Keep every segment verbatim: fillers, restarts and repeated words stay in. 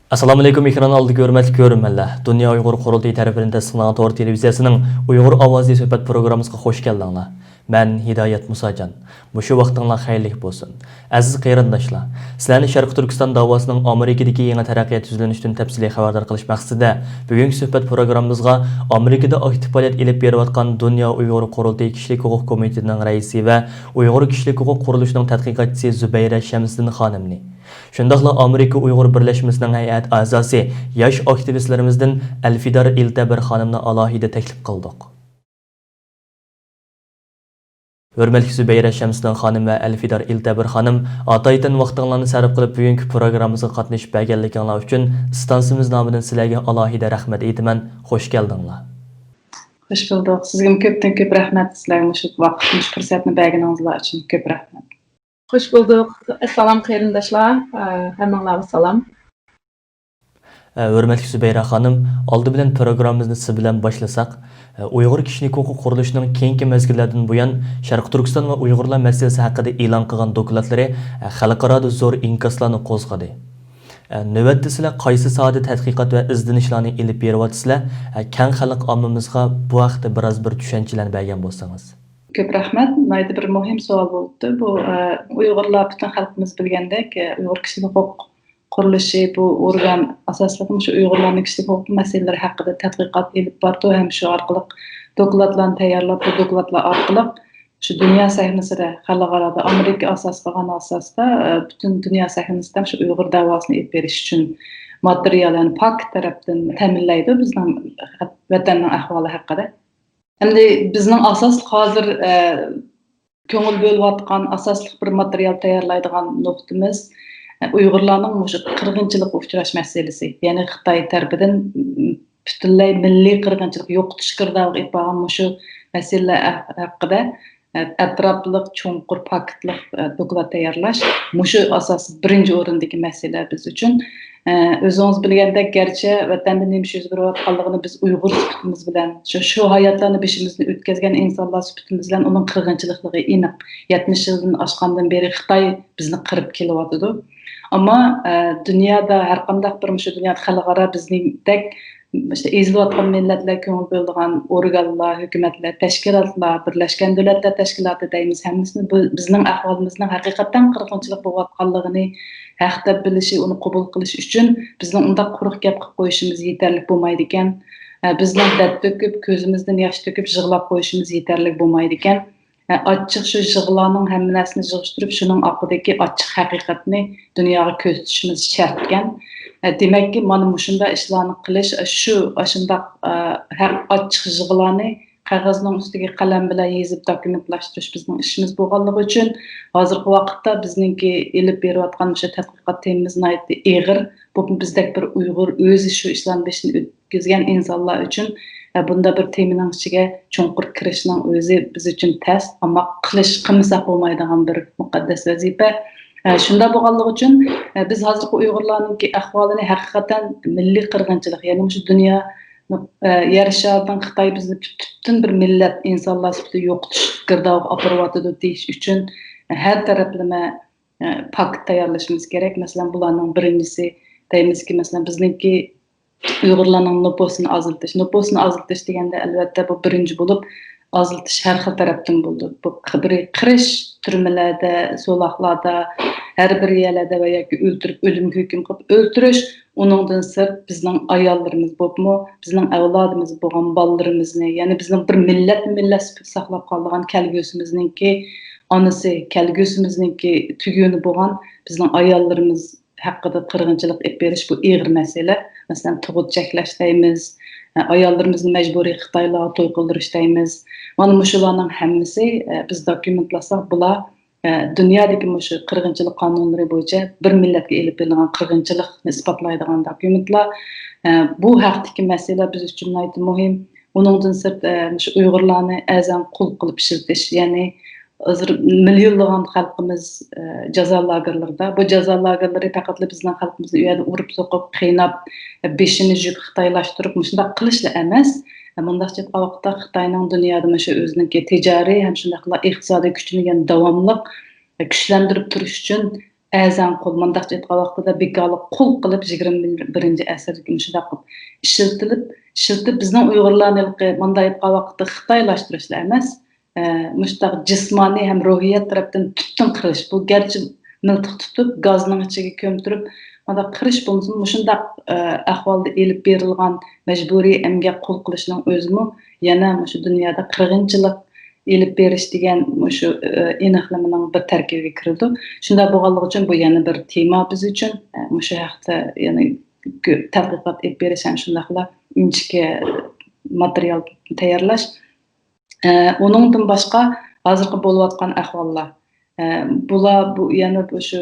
ئەسسالامۇئەلەيكۇم، ئېكران ئالدىدىكى ھۆرمەتلىك كۆرۈرمەنلەر. دۇنيا ئۇيغۇر قۇرۇلتىيى تەرىپىدىن تەسىسلەنگەن تور تېلېۋىزىيەسىنىڭ ئۇيغۇر ئاۋازى سۆھبەت پروگراممىسىغا خوش كەلدىڭلار. مەن ھىدايەت مۇساجان. مۇشۇ ۋاقتىڭلار خەيرلىك بولسۇن. ئەزىز قېرىنداشلار، سىلەرنى شەرقىي تۈركىستان داۋاسىنىڭ ئامېرىكىدىكى يېڭى تەرەققىيات يۈزلىنىشىدىن تەپسىلىي خەۋەردار قىلىش مەقسىتىدە، بۈگۈنكى سۆھبەت پروگراممىمىزغا ئامېرىكىدا ئاكتىپ پائالىيەت ئېلىپ بېرىۋاتقان دۇنيا ئۇيغۇر قۇرۇلتىيى كىشىلىك ھوقۇق كومىتېتىنىڭ رەئىسى ۋە ئۇيغۇر كىشىلىك ھوقۇق قۇرۇلۇشىنىڭ تەتقىقاتچىسى زۇبەيرە شەمسىدىن خانىمنى، شۇنداقلا ئامېرىكا ئۇيغۇر بىرلەشمىسىنىڭ ھەيئەت ئەزاسى، ياش ئاكتىۋىستلىرىمىزدىن ئەلفىدار ئىلتەبىر خانىمنى ئالاھىدە تەكلىپ قىلدۇق. ھۆرمەتلىك زۇبەيرە شەمسىدىن خانىم ۋە ئەلفىدار ئىلتەبىر خانىم، ئاتايتىن ۋاقتىڭلارنى سەرپ قىلىپ، بۈگۈنكى پروگراممىمىزغا قاتنىشىپ بەرگەنلىكىڭلار ئۈچۈن ئىستانسىمىز نامىدىن سىلەرگە ئالاھىدە رەھمەت ئېيتىمەن. خوش كەلدىڭلار. خوش بولدۇق. سىزگىمۇ كۆپتىن كۆپ رەھمەت. سىلەرگە مۇشۇ ۋاقىت، مۇشۇ پۇرسەتنى بەرگىنىڭلار ئۈچۈن كۆپ رەھمەت. خوش بولدۇق. ئەسسالام قېرىنداشلار. ئە، ھەممىڭلارغا سالام. ئە، ھۆرمەتلىك زۇبەيرە خانىم، ئالدى بىلەن پروگراممىمىزنى سىز بىلەن باشلىساق، ئە، ئۇيغۇر كىشىلىك ھوقۇق قۇرۇلۇشىنىڭ كېيىنكى مەزگىللەردىن بۇيان شەرقىي تۈركىستان ۋە ئۇيغۇرلار مەسىلىسى ھەققىدە ئېلان قىلغان دوكلاتلىرى، ئە، خەلقئارادا زور ئىنكاسلارنى قوزغىدى. ئە، نۆۋەتتە سىلەر قايسى ساھەدە تەتقىقات ۋە ئىزدىنىشلارنى ئېلىپ بېرىۋاتىسىلەر؟ ئە، كەڭ خەلق ئاممىمىزغا بۇ ھەقتە بىراز بىر چۈشەنچىلەرنى بەرگەن بولسىڭىز. كۆپ رەھمەت. ناھايىتى بىر مۇھىم سوئال بولۇپتۇ. بۇ، ئە، ئۇيغۇرلار، پۈتۈن خەلقىمىز بىلگەندەك، ئە، ئۇيغۇر كىشىلىك ھوقۇق قۇرۇلۇشى بۇ ئورگان ئاساسلىقى مۇشۇ ئۇيغۇرلارنىڭ كىشىلىك ھوقۇق مەسىلىلىرى ھەققىدە تەتقىقات ئېلىپ بارىدۇ ھەم شۇ ئارقىلىق دوكلاتلارنى تەييارلاپ، بۇ دوكلاتلار ئارقىلىق شۇ دۇنيا سەھنىسىدە، خەلقئارادا، ئامېرىكا ئاساس قىلغان ئاساستا، ئە، پۈتۈن دۇنيا سەھنىسىدە شۇ ئۇيغۇر دەۋاسىنى ئېلىپ بېرىش ئۈچۈن ماتېرىيال، يەنى پاكىت تەرەپتىن تەمىنلەيدۇ بىزنىڭ ۋەتەننىڭ ئەھۋالى ھەققىدە. ئەمدى بىزنىڭ ئاساسلىق ھازىر، ئە، كۆڭۈل بۆلۈۋاتقان ئاساسلىق بىر ماتېرىيال تەييارلايدىغان نۇقتىمىز، ئە، ئۇيغۇرلارنىڭ مۇشۇ قىرغىنچىلىققا ئۇچراش مەسىلىسى، يەنى خىتاي تەرىپىدىن، م، پۈتۈنلەي مىللىي قىرغىنچىلىق، يوقىتىش گىردابىغا ئېلىپ بارغان مۇشۇ مەسىلىلەر ھە-، ھەققىدە، ئە، ئەتراپلىق، چوڭقۇر، پاكىتلىق، ئە، دوكلات تەييارلاش، مۇشۇ ئاساس بىرىنچى ئورۇندىكى مەسىلە بىز ئۈچۈن. ئە، ئۆزىڭىز بىلگەندەك، گەرچە ۋەتەندە نېمە ئىش يۈز بېرىۋاتقانلىقىنى بىز ئۇيغۇر سۈپىتىمىز بىلەن، شۇ، شۇ ھاياتلارنى بېشىمىزدىن ئۆتكۈزگەن ئىنسانلار سۈپىتىمىز بىلەن ئۇنىڭ قىرغىنچىلىقلىقى ئېنىق. يەتمىش يىلدىن ئاشقاندىن بېرى خىتاي بىزنى قىرىپ كېلىۋاتىدۇ. ئەمما، ئە، دۇنيادا ھەرقانداق بىر مۇشۇ دۇنيادا خەلقئارا بىزنىڭدەك ئىشتە ئېزىلىۋاتقان مىللەتلەر كۆڭۈل بۆلىدىغان ئورگانلار، ھۆكۈمەتلەر، تەشكىلاتلار، بىرلەشكەن دۆلەتلەر تەشكىلاتى دەيمىز، ھەممىسىنى بۇ، بىزنىڭ ئەھۋالىمىزنىڭ ھەقىقەتەن قىرغىنچىلىق بولۇۋاتقانلىقىنى ھەق دەپ بىلىشى، ئۇنى قوبۇل قىلىش ئۈچۈن بىزنىڭ ئۇنداق قۇرۇق گەپ قىلىپ قويۇشىمىز يېتەرلىك بولمايدىكەن. ئە، بىزنىڭ دەرد تۆكۈپ، كۆزىمىزدىن ياش تۆكۈپ يىغلاپ قويۇشىمىز يېتەرلىك بولمايدىكەن. ئە، ئاچچىق شۇ يىغلارنىڭ ھەممە نەرسىنى يىغىشتۇرۇپ، شۇنىڭ ئارقىدىكى ئاچچىق ھەقىقەتنى دۇنياغا كۆرسىتىشىمىز شەرتكەن. ئە، دېمەككى، مانا مۇشۇنداق ئىشلارنى قىلىش، ئە، شۇ، ئاشۇنداق، ئە، ھەق ئاچچىق يىغلارنى قەغەزنىڭ ئۈستىگە قەلەم بىلەن يېزىپ دوكۇمېنتلاشتۇرۇش بىزنىڭ ئىشىمىز بولغانلىقى ئۈچۈن، ھازىرقى ۋاقىتتا بىزنىڭكى ئېلىپ بېرىۋاتقان مۇشۇ تەتقىقات تېمىمىز ناھايىتى ئېغىر. بۇ بىزدەك بىر ئۇيغۇر ئۆزى شۇ ئىشلارنى بېشىدىن ئۆتكۈزگەن ئىنسانلار ئۈچۈن، ئە، بۇنداق بىر تېمىنىڭ ئىچىگە چوڭقۇر كىرىشنىڭ ئۆزى بىز ئۈچۈن تەس، ئەمما قىلىش، قىلمىساق بولمايدىغان بىر مۇقەددەس ۋەزىپە. ئە، شۇنداق بولغانلىقى ئۈچۈن، ئە، بىز ھازىرقى ئۇيغۇرلارنىڭكى ئەھۋالىنى ھەقىقەتەن مىللىي قىرغىنچىلىق، يەنى مۇشۇ دۇنيا، ئە، يەر شارىدىن خىتاي بىزنى پۈت-، پۈتۈن بىر مىللەت، ئىنسانلار سۈپىتىدە يوقىتىش گىردابىغا ئاپىرىۋاتىدۇ دېيىش ئۈچۈن، ھەر تەرەپلىمە، ئە، پاكىت تەييارلىشىمىز كېرەك. مەسىلەن، بۇلارنىڭ بىرىنچىسى دەيمىزكى، مەسىلەن، بىزنىڭكى ئۇيغۇرلارنىڭ نوپۇسىنى ئازلىتىش. نوپۇسنى ئازلىتىش دېگەندە، ئەلۋەتتە، بۇ بىرىنچى بولۇپ ئازلىتىش ھەر خىل تەرەپتىن بولىدۇ. بۇ بىرى قىرىش، تۈرمىلەردە، سولاقلاردا، ھەر بىر يەرلەردە ۋە ياكى ئۆلتۈرۈپ، ئۆلۈمگە ھۆكۈم قىلىپ ئۆلتۈرۈش، ئۇنىڭدىن سىرت بىزنىڭ ئاياللىرىمىز بولۇپمۇ، بىزنىڭ ئەۋلادىمىز بولغان بالىلىرىمىزنى، يەنى بىزنىڭ بىر مىللەتنى مىللەت سۈپىتىدە ساقلاپ قالىدىغان كەلگۈسىمىزنىڭكى ئانىسى، كەلگۈسىمىزنىڭكى تۈگۈنى بولغان بىزنىڭ ئاياللىرىمىز ھەققىدە قىرغىنچىلىق ئېلىپ بېرىش، بۇ ئېغىر مەسىلە. مەسىلەن، تۇغۇت چەكلەش دەيمىز، ئاياللىرىمىزنى مەجبۇرىي خىتايلارغا توي قىلدۇرۇش دەيمىز. مانا مۇشۇلارنىڭ ھەممىسى، بىز دوكۇمېنتلىساق، بۇلار، دۇنيادىكى مۇشۇ قىرغىنچىلىق قانۇنلىرى بويىچە بىر مىللەتكە ئېلىپ بېرىلغان قىرغىنچىلىقنى ئىسپاتلايدىغان دوكۇمېنتلار. بۇ ھەقتىكى مەسىلە بىز ئۈچۈن ناھايىتى مۇھىم. ئۇنىڭدىن سىرت، مۇشۇ ئۇيغۇرلارنى ئەرزان قۇل قىلىپ ئىشلىتىش، يەنى ھازىر مىليونلىغان خەلقىمىز، ئە، جازا لاگېرلىرىدا. بۇ جازا لاگېرلىرى پەقەتلا بىزنىڭ خەلقىمىزنى ئۇ يەردە ئۇرۇپ سوقۇپ، قىيناپ، بېشىنى يۇيۇپ خىتايلاشتۇرۇپ، مۇشۇنداق قىلىشلا ئەمەس. مۇنداقچە ئېيتقان ۋاقىتتا خىتاينىڭ دۇنيادا مۇشۇ ئۆزىنىڭكى تىجارىي ھەم شۇنداقلا ئىقتىسادىي كۈچىنى يەنە داۋاملىق كۈچلەندۈرۈپ تۇرۇش ئۈچۈن ئەرزان قۇل، مۇنداقچە ئېيتقان ۋاقتىدا بىكارلىق قۇل قىلىپ، يىگىرمە بىرىنچى ئەسىردىكى مۇشۇنداق قىلىپ ئىشلىتىلىپ، ئىشلىتىپ، بىزنىڭ ئۇيغۇرلارنى ھېلىقى مۇنداق ئېيتقان ۋاقىتتا خىتايلاشتۇرۇشلا ئەمەس، ئە، مۇشۇنداق جىسمانىي ھەم روھىيەت تەرەپتىن تۈپتىن قىرىش. بۇ گەرچە مىلتىق تۇتۇپ، گازنىڭ ئىچىگە كۆمتۈرۈپ، مۇنداق قىرىش بولمىسىمۇ، مۇشۇنداق، ئە، ئەھۋالدا ئېلىپ بېرىلغان مەجبۇرىي ئەمگەك قۇل قىلىشنىڭ ئۆزىمۇ يەنە مۇشۇ دۇنيادا قىرغىنچىلىق ئېلىپ بېرىش دېگەن مۇشۇ، ئە، ئېنىقلىمىنىڭ بىر تەركىبىگە كىرىدۇ. شۇنداق بولغانلىقى ئۈچۈن بۇ يەنە بىر تېما بىز ئۈچۈن. ئە، مۇشۇ ھەقتە يەنە كۆ-، تەتقىقات ئېلىپ بېرىش ھەم شۇنداقلا ئىنچىكە ماتېرىيال تەييارلاش. ئە، ئۇنىڭدىن باشقا ھازىرقى بولۇۋاتقان ئەھۋاللار. ئە، بۇلار بۇ يەنە بۇ شۇ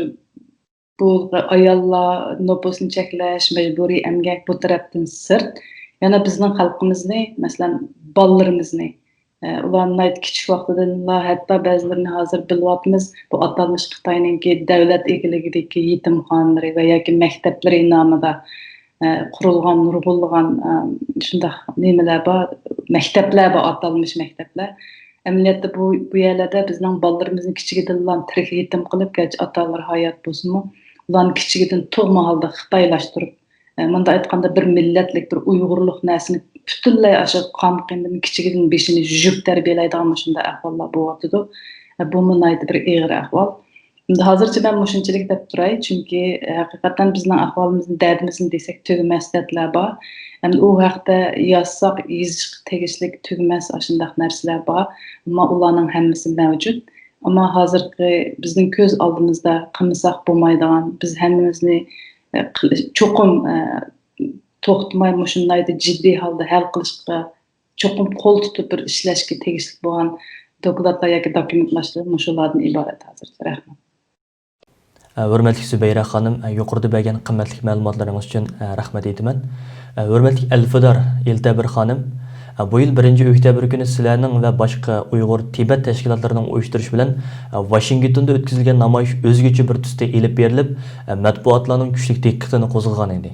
بۇ ئاياللار نوپۇسنى چەكلەش، مەجبۇرىي ئەمگەك بۇ تەرەپتىن سىرت، يەنە بىزنىڭ خەلقىمىزنى، مەسىلەن، بالىلىرىمىزنى، ئە، ئۇلار ناھايىتى كىچىك ۋاقتىدىنلا، ھەتتا بەزىلىرىنى ھازىر بىلىۋاتىمىز، بۇ ئاتالمىش خىتاينىڭكى دۆلەت ئىگىلىكىدىكى يېتىمخانىلىرى ۋە ياكى مەكتەپلىرى نامىدا، ئە، قۇرۇلغان نۇرغۇنلىغان، ئە، شۇنداق نېمىلەر بار، مەكتەپلەر بار، ئاتالمىش مەكتەپلەر. ئەمەلىيەتتە بۇ، بۇ يەرلەردە بىزنىڭ بالىلىرىمىزنى كىچىكىدىنلا تىرىك يېتىم قىلىپ، گەرچە ئاتا-ئانىلىرى ھايات بولسىمۇ، ئۇلارنى كىچىكىدىن تۇغما ھالدا خىتايلاشتۇرۇپ، ئە، مۇنداق ئېيتقاندا، بىر مىللەتلىك، بىر ئۇيغۇرلۇق نەرسىنى پۈتۈنلەي ئاشۇ قان-قېنىدىن كىچىكىدىن بېشىنى يۇيۇپ تەربىيەلەيدىغان مۇشۇنداق ئەھۋاللار بولۇۋاتىدۇ. ئە، بۇمۇ ناھايىتى بىر ئېغىر ئەھۋال. ئەمدى ھازىرچە مەن مۇشۇنچىلىك دەپ تۇراي، چۈنكى ھەقىقەتەن بىزنىڭ ئەھۋالىمىزنى، دەردىمىزنى دېسەك تۈگىمەس دەردلەر بار. ئەمدى ئۇ ھەقتە يازساق، يېزىشقا تېگىشلىك تۈگىمەس ئاشۇنداق نەرسىلەر بار. ئەمما ئۇلارنىڭ ھەممىسى مەۋجۇت. ئەمما ھازىرقى بىزنىڭ كۆز ئالدىمىزدا قىلمىساق بولمايدىغان، بىز ھەممىمىزنى، ئە، قىل-، چوقۇم، ئە، توختىماي مۇشۇندايدا جىددىي ھالدا ھەل قىلىشقا چوقۇم قول تۇتۇپ بىر ئىشلەشكە تېگىشلىك بولغان دوكلاتلار ياكى دوكۇمېنتلاشتۇرۇش مۇشۇلاردىن ئىبارەت ھازىرچە. رەھمەت. ھە، ھۆرمەتلىك زۇبەيرە خانىم، ھە، يۇقىرىدا بەرگەن قىممەتلىك مەلۇماتلىرىڭىز ئۈچۈن، ھە، رەھمەت ئېيتىمەن. ھە، ھۆرمەتلىك ئەلفىدار ئېلتەبىر خانىم، ھە، بۇ يىل بىرىنچى ئۆكتەبىر كۈنى سىلەرنىڭ ۋە باشقا ئۇيغۇر تىبەت تەشكىلاتلىرىنىڭ ئۇيۇشتۇرۇشى بىلەن، ھە، ۋاشىنگتوندا ئۆتكۈزۈلگەن نامايىش ئۆزگىچە بىر تۈستە ئېلىپ بېرىلىپ، ھە، مەتبۇئاتلارنىڭ كۈچلۈك دىققىتىنى قوزغىغان ئىدى.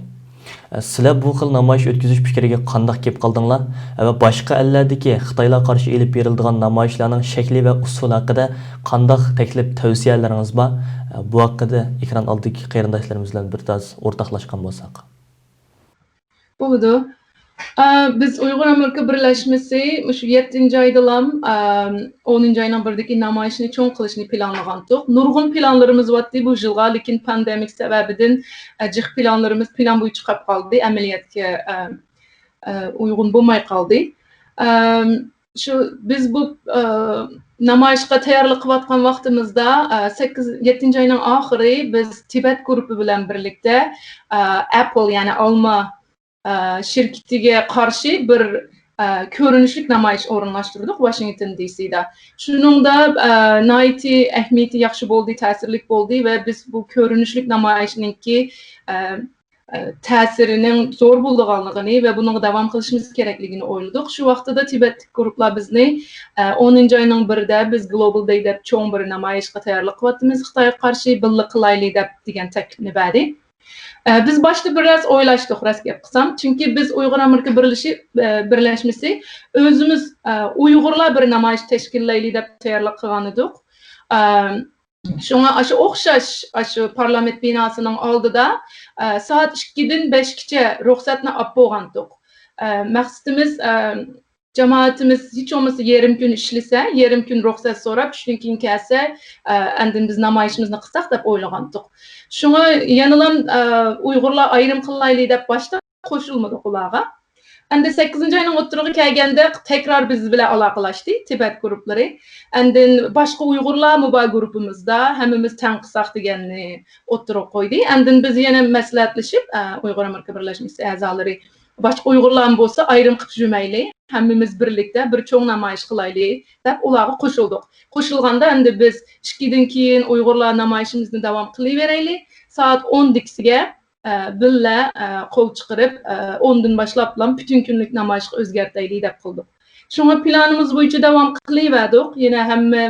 سىلەر بۇ خىل نامايىش ئۆتكۈزۈش پىكرىگە قانداق كېلىپ قالدىڭلار؟ ۋە باشقا ئەللەردىكى خىتايلارغا قارشى ئېلىپ بېرىلىدىغان نامايىشلارنىڭ شەكلى ۋە ئۇسۇلى ھەققىدە قانداق تەكلىپ، تەۋسىيەلىرىڭىز بار؟ بۇ ھەققىدە ئېكران ئالدىدىكى قېرىنداشلىرىمىز بىلەن بىر ئاز ئورتاقلاشقان بولساق. بولىدۇ. ئە، بىز ئۇيغۇر ئامېرىكا بىرلەشمىسى مۇشۇ يەتتىنچى ئايدىلام، ئە، ئونىنچى ئاينىڭ بىرىدىكى نامايىشنى چوڭ قىلىشنى پىلانلىغانتۇق. نۇرغۇن پىلانلىرىمىز بارتتى بۇ يىلغا، لېكىن پاندېمىك سەۋەبىدىن، ئە، جىق پىلانلىرىمىز پىلان بويىچە قاپ قالدى. ئەمەلىيەتكە، ئە، ئە، ئۇيغۇن بولماي قالدى. ئەم، شۇ بىز بۇ، ئە، نامايىشقا تەييارلىق قىلىۋاتقان ۋاقتىمىزدا، ئە، سەككىز، يەتتىنچى ئاينىڭ ئاخىرى بىز تىبەت گۇرۇپپا بىلەن بىرلىكتە، ئە، ئەپل، يەنى ئالما، ئە، شىركىتىگە قارشى بىر، ئە، كۆرۈنۈشلۈك نامايىش ئورۇنلاشتۇردۇق ۋاشىنگتون دى سىدا. شۇنىڭدا، ئە، ناھايىتى ئەھمىيىتى ياخشى بولدى، تەسىرلىك بولدى ۋە بىز بۇ كۆرۈنۈشلۈك نامايىشنىڭكى، ئە، ئە، تەسىرىنىڭ زور بولىدىغانلىقىنى ۋە بۇنىڭغا داۋام قىلىشىمىز كېرەكلىكىنى ئويلىدۇق. شۇ ۋاقتىدا تىبەتلىك گۇرۇپپىلار بىزنى، ئە، ئونىنچى ئاينىڭ بىرىدە بىز گلوبال دەي دەپ چوڭ بىر نامايىشقا تەييارلىق قىلىۋاتىمىز، خىتايغا قارشى بىللە قىلايلى دەپ دېگەن تەكلىپنى بەردى. ئە، بىز باشتا بىر ئاز ئويلاشتۇق، راست گەپ قىلسام. چۈنكى بىز ئۇيغۇر ئامېرىكا بىرلىشى-، ئە، بىرلەشمىسى ئۆزىمىز، ئە، ئۇيغۇرلار بىر نامايىش تەشكىللەيلى دەپ تەييارلىق قىلغان ئىدۇق. ئە، شۇڭا ئاشۇ ئوخشاش، ئاشۇ پارلامېنت بىناسىنىڭ ئالدىدا، ئە، سائەت ئىككىدىن بەشكىچە رۇخسەتنى ئاپ بولغانتۇق. ئە، مەقسىتىمىز، ئە، جامائىتىمىز ھېچ بولمىسا يېرىم كۈن ئىشلىسە، يېرىم كۈن رۇخسەت سوراپ، چۈشتىن كېيىن كەلسە، ئە، ئاندىن بىز نامايىشىمىزنى قىلساق دەپ ئويلىغانتۇق. شۇڭا يەنىلا، ئە، ئۇيغۇرلار ئايرىم قىلايلى دەپ باشتا قوشۇلمىدۇق ئۇلارغا. ئەمدى سەككىزىنچى ئاينىڭ ئوتتۇرىغا كەلگەندە تەكرار بىز بىلەن ئالاقىلاشتى تىبەت گۇرۇپپىلىرى. ئاندىن باشقا ئۇيغۇرلارمۇ بار گۇرۇپپىمىزدا، ھەممىمىز تەڭ قىلساق دېگەننى ئوتتۇرىغا قويدى. ئاندىن بىز يەنە مەسلىھەتلىشىپ، ئە، ئۇيغۇر ئامېرىكا بىرلەشمىسى ئەزالىرى باشقا ئۇيغۇرلارمۇ بولسا ئايرىم قىلىپ يۈرمەيلى، ھەممىمىز بىرلىكتە بىر چوڭ نامايىش قىلايلى دەپ ئۇلارغا قوشۇلدۇق. قوشۇلغاندا ئەمدى بىز ئىككىدىن كېيىن ئۇيغۇرلار نامايىشىمىزنى داۋام قىلىۋېرەيلى، سائەت ئوندىكىسىگە ئە، بىللە، ئە، قول چىقىرىپ، ئە، ئوندىن باشلاپلا پۈتۈن كۈنلۈك نامايىشقا ئۆزگەرتەيلى دەپ قىلدۇق. شۇڭا پىلانىمىز بويىچە داۋام قىلىۋەردۇق. يەنە ھەممە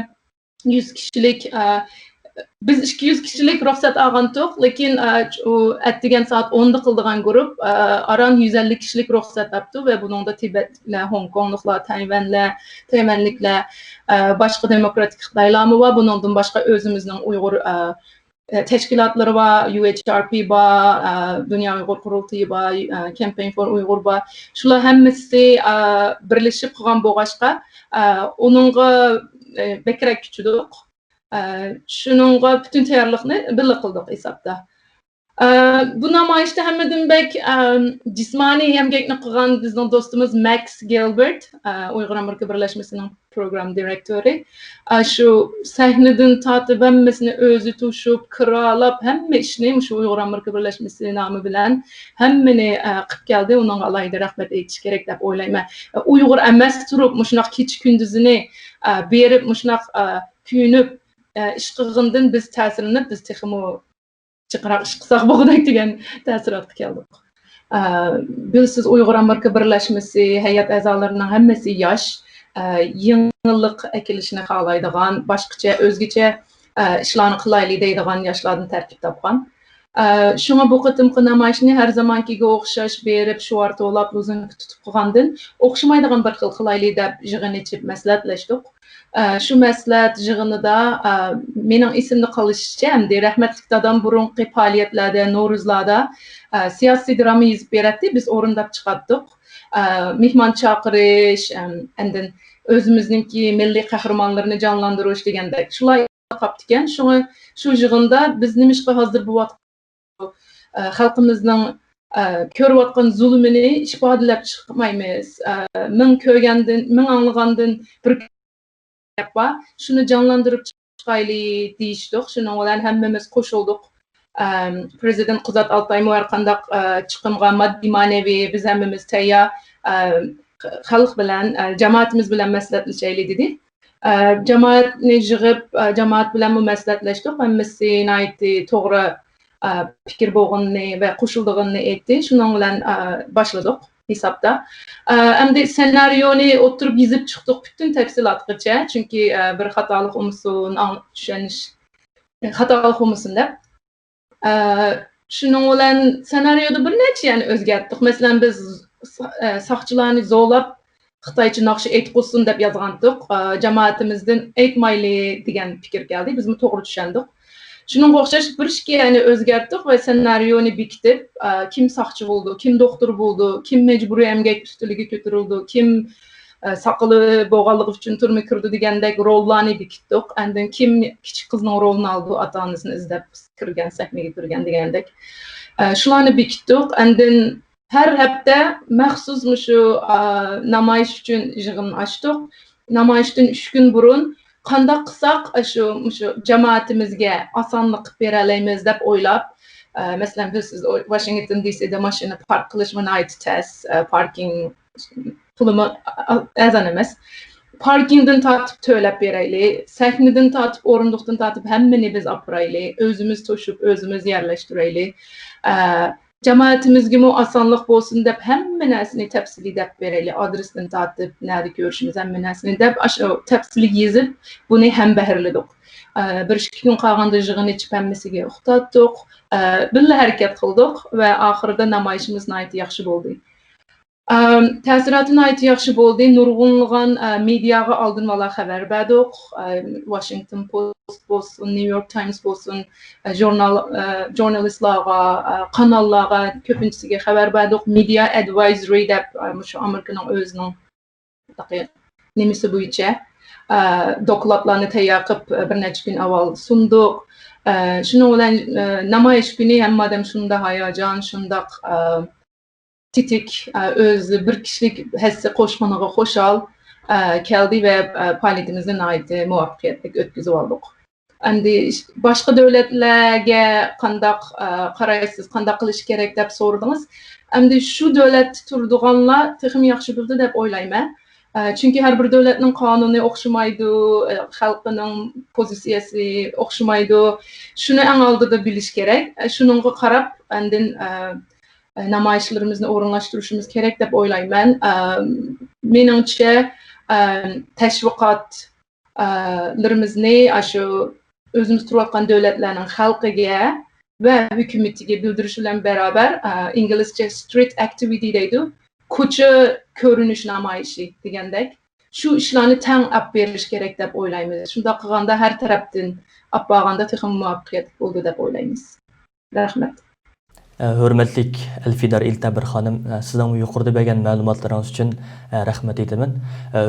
يۈز كىشىلىك، ئە، بىز ئىككى يۈز كىشىلىك رۇخسەت ئالغانتۇق، لېكىن، ئە، ئۇ ئەتىگەن سائەت ئوندا قىلىدىغان گۇرۇپ، ئە، ئاران يۈز ئەللىك كىشىلىك رۇخسەت ئاپتۇ ۋە بۇنىڭدا تىبەتلىكلەر، خوڭكوڭلۇقلار، تەيۋەنلەر، تەيۋەنلىكلەر، ئە، باشقا دېموكراتىك خىتايلارمۇ بار. بۇنىڭدىن باشقا ئۆزىمىزنىڭ ئۇيغۇر، ئە، ئە، تەشكىلاتلىرى بار، يۇ ئېيچ ئار پى بار، ئە، دۇنيا ئۇيغۇر قۇرۇلتىيى بار، ئە، كەمپەين فور ئۇيغۇر بار. شۇلار ھەممىسى، ئە، بىرلىشىپ قىلغان بولغاچقا، ئە، ئۇنىڭغا، ئە، بەكرەك كۈچىدۇق. ئە، شۇنىڭغا پۈتۈن تەييارلىقنى بىللە قىلدۇق ھېسابتا. ئە، بۇ نامايىشتا ھەممىدىن بەك، ئە، جىسمانىي ئەمگەكنى قىلغان بىزنىڭ دوستىمىز ماكس گىلبېرت، ئە، ئۇيغۇر ئامېرىكا بىرلەشمىسىنىڭ پروگرامما دىرېكتورى. ئە، شۇ سەھنىدىن تارتىپ ھەممىسىنى ئۆزى توشۇپ، كىرالاپ، ھەممە ئىشنى مۇشۇ ئۇيغۇر ئامېرىكا بىرلەشمىسى نامى بىلەن ھەممىنى، ئە، قىلىپ كەلدى. ئۇنىڭغا ئالاھىدە رەھمەت ئېيتىش كېرەك دەپ ئويلايمەن. ئە، ئۇيغۇر ئەمەس تۇرۇپ، مۇشۇنداق كېچە-كۈندۈزىنى، ئە، بېرىپ، مۇشۇنداق، ئە، كۆيۈنۈپ، ئە، ئىش قىلغىنىدىن بىز تەسىرلىنىپ، بىز تېخىمۇ جىقراق ئىش قىلساق بولغۇدەك دېگەن تەسىراتقا كەلدۇق. ئە، بىلىسىز، ئۇيغۇر ئامېرىكا بىرلەشمىسى ھەيئەت ئەزالىرىنىڭ ھەممىسى ياش، ئە، يېڭىلىق ئەكېلىشنى خالايدىغان، باشقىچە، ئۆزگىچە، ئە، ئىشلارنى قىلايلى دەيدىغان ياشلاردىن تەركىب تاپقان. ئە، شۇڭا بۇ قېتىمقى نامايىشنى ھەر زامانكىگە ئوخشاش بېرىپ، شوئار توۋلاپ، لوزۇنكا تۇتۇپ قىلغاندىن، ئوخشىمايدىغان بىر خىل قىلايلى دەپ يىغىن ئېچىپ مەسلىھەتلەشتۇق. ئە، شۇ مەسلىھەت يىغىنىدا، ئە، مېنىڭ ئېسىمدە قېلىشىچە، ئەمدى رەھمەتلىك دادام بۇرۇنقى پائالىيەتلەردە، نورۇزلاردا، ئە، سىياسىي دراما يېزىپ بېرەتتى، بىز ئورۇنداپ چىقاتتۇق. ئە، مېھمان چاقىرىش، ئەم، ئاندىن ئۆزىمىزنىڭكى مىللىي قەھرىمانلىرىنى جانلاندۇرۇش دېگەندەك، شۇلار قاپتىكەن. شۇڭا شۇ يىغىندا بىز نېمىشقا ھازىر بۇ ۋاقىت ئە، خەلقىمىزنىڭ، ئە، كۆرۈۋاتقان زۇلۇمىنى ئىپادىلەپ چىقمايمىز. ئە، مىڭ كۆرگەندىن، مىڭ ئاڭلىغاندىن بىر گەپ بار، شۇنى جانلاندۇرۇپ چىقايلى دېيىشتۇق. شۇنىڭ بىلەن ھەممىمىز قوشۇلدۇق. ئەم، پىرېزىدېنت قۇزات ئالتايمۇ ھەر قانداق، ئە، چىقىمغا ماددىي، مەنىۋى بىز ھەممىمىز تەييار، ئە، خەلق بىلەن، ئە، جامائىتىمىز بىلەن مەسلىھەتلىشەيلى دېدى. ئە، جامائەتنى يىغىپ، ئە، جامائەت بىلەنمۇ مەسلىھەتلەشتۇق. ھەممىسى ناھايىتى توغرا، ئە، پىكىر بولغىنىنى ۋە قوشۇلىدىغىنىنى ئېيتتى. شۇنىڭ بىلەن، ئە، باشلىدۇق ھېسابتا. ئە، ئەمدى سېنارىيونى ئولتۇرۇپ يېزىپ چىقتۇق پۈتۈن تەپسىلاتقىچە. چۈنكى، ئە، بىر خاتالىق بولمىسۇن، ئاڭ-، چۈشەنىش، خاتالىق بولمىسۇن دەپ. ئە، شۇنىڭ بىلەن سېنارىيودا بىر نەچچە يەرنى ئۆزگەرتتۇق. مەسىلەن، بىز سا-، ئە، ساقچىلارنى زورلاپ، خىتايچە ناخشا ئېيتقۇزسۇن دەپ يازغانتۇق. ئە، جامائىتىمىزدىن ئېيتمايلى دېگەن پىكىر كەلدى. بىزمۇ توغرا چۈشەندۇق. شۇنىڭغا ئوخشاش بىر ئىككى يەرنى ئۆزگەرتتۇق ۋە سېنارىيونى بېكىتىپ، ئە، كىم ساقچى بولىدۇ، كىم دوختۇر بولىدۇ، كىم مەجبۇرىي ئەمگەك ئۈستىلىگە كۆتۈرۈلىدۇ، كىم ئە، ساقىلى بولغانلىقى ئۈچۈن تۈرمىگە كىرىدۇ دېگەندەك روللارنى بېكىتتۇق. ئاندىن كىم كىچىك قىزنىڭ رولىنى ئالىدۇ، ئاتا-ئانىسىنى ئىزدەپ كىرگەن، سەھنىگە كىرگەن دېگەندەك. ئە، شۇلارنى بېكىتتۇق. ئاندىن ھەر ھەپتە مەخسۇس مۇشۇ، ئە، نامايىش ئۈچۈن يىغىن ئاچتۇق. نامايىشتىن ئۈچ كۈن بۇرۇن قانداق قىلساق، ئە، شۇ، مۇشۇ جامائىتىمىزگە ئاسانلىق قىلىپ بېرەلەيمىز دەپ ئويلاپ، ئە، مەسىلەن، بىلىسىز، ئۇ-، ۋاشىنگتون دى سىدا ماشىنا پارك قىلىشمۇ ناھايىتى تەس، ئە، پاركىڭ پۇلىمۇ ئا-، ئەرزان ئەمەس. پاركىڭدىن تارتىپ تۆلەپ بېرەيلى، سەھنىدىن تارتىپ، ئورۇندۇقتىن تارتىپ ھەممىنى بىز ئاپىرايلى، ئۆزىمىز توشۇپ، ئۆزىمىز يەرلەشتۈرەيلى. ئە، جامائىتىمىزگىمۇ ئاسانلىق بولسۇن دەپ ھەممە نەرسىنى تەپسىلىي دەپ بېرەيلى، ئادرېستىن تارتىپ، نەدە كۆرۈشىمىز، ھەممە نەرسىنى دەپ، ئاشۇ تەپسىلىي يېزىپ، بۇنى ھەمبەھىرلىدۇق. ئە، بىر ئىككى كۈن قالغاندا يىغىن ئېچىپ ھەممىسىگە ئۇقتاتتۇق. ئە، بىللە ھەرىكەت قىلدۇق ۋە ئاخىرىدا نامايىشىمىز ناھايىتى ياخشى بولدى. ئەم، تەسىراتى ناھايىتى ياخشى بولدى. نۇرغۇنلىغان، ئە، مېدىياغا ئالدىنۋالا خەۋەر بەردۇق. ئە، ۋاشىنگتون پوست بولسۇن، نيۇ يورك تايمس بولسۇن، ئە، ژۇرنال، ئە، ژۇرنالىستلارغا، ئە، قاناللارغا كۆپىنچىسىگە خەۋەر بەردۇق. مېدىيا ئەدۋايزرى دەپ، ئە، مۇشۇ ئامېرىكىنىڭ ئۆزىنىڭ نېمىسى بويىچە، ئە، دوكلاتلارنى تەييار قىلىپ، ئە، بىر نەچچە كۈن ئاۋۋال سۇندۇق. ئە، شۇنىڭ بىلەن، ئە، نامايىش كۈنى ھەممە ئادەم شۇنداق ھاياجان، شۇنداق، ئە، تېتىك، ئە، ئۆزى بىر كىشىلىك ھەسسە قوشقىنىغا خۇشال، ئە، كەلدى ۋە، ئە، پائالىيىتىمىزنى ناھايىتى مۇۋەپپەقىيەتلىك ئۆتكۈزۈۋالدۇق. ئەمدى باشقا دۆلەتلەرگە قانداق، ئە، قارايسىز، قانداق قىلىش كېرەك دەپ سورىدىڭىز. ئەمدى شۇ دۆلەتتە تۇرىدىغانلار تېخىمۇ ياخشى بىلىدۇ دەپ ئويلايمەن. ئە، چۈنكى ھەر بىر دۆلەتنىڭ قانۇنى ئوخشىمايدۇ، ئە، خەلقىنىڭ پوزىتسىيەسى ئوخشىمايدۇ. شۇنى ئەڭ ئالدىدا بىلىش كېرەك. ئە، شۇنىڭغا قاراپ، ئاندىن، ئە، نامايىشلىرىمىزنى ئورۇنلاشتۇرۇشىمىز كېرەك دەپ ئويلايمەن. ئە، مېنىڭچە، ئە، تەشۋىقات، ئە، لىرىمىزنى ئاشۇ ئۆزىمىز تۇرۇۋاتقان دۆلەتلەرنىڭ خەلقىگە ۋە ھۆكۈمىتىگە بىلدۈرۈش بىلەن بەرابەر، ئە، ئىنگلىزچە سترىت ئەكتىۋىتى دەيدۇ، كوچا كۆرۈنۈش نامايىشى دېگەندەك. شۇ ئىشلارنى تەڭ ئاپ بېرىش كېرەك دەپ ئويلايمىز. شۇنداق قىلغاندا ھەر تەرەپتىن ئاپ بارغاندا تېخىمۇ مۇۋەپپەقىيەتلىك بولىدۇ دەپ ئويلايمىز. رەھمەت. ھۆرمەتلىك ئەلفىدار ئىلتەبىر خانىم، سىزنىڭ يۇقىرىدا بەرگەن مەلۇماتلىرىڭىز ئۈچۈن رەھمەت ئېيتىمەن.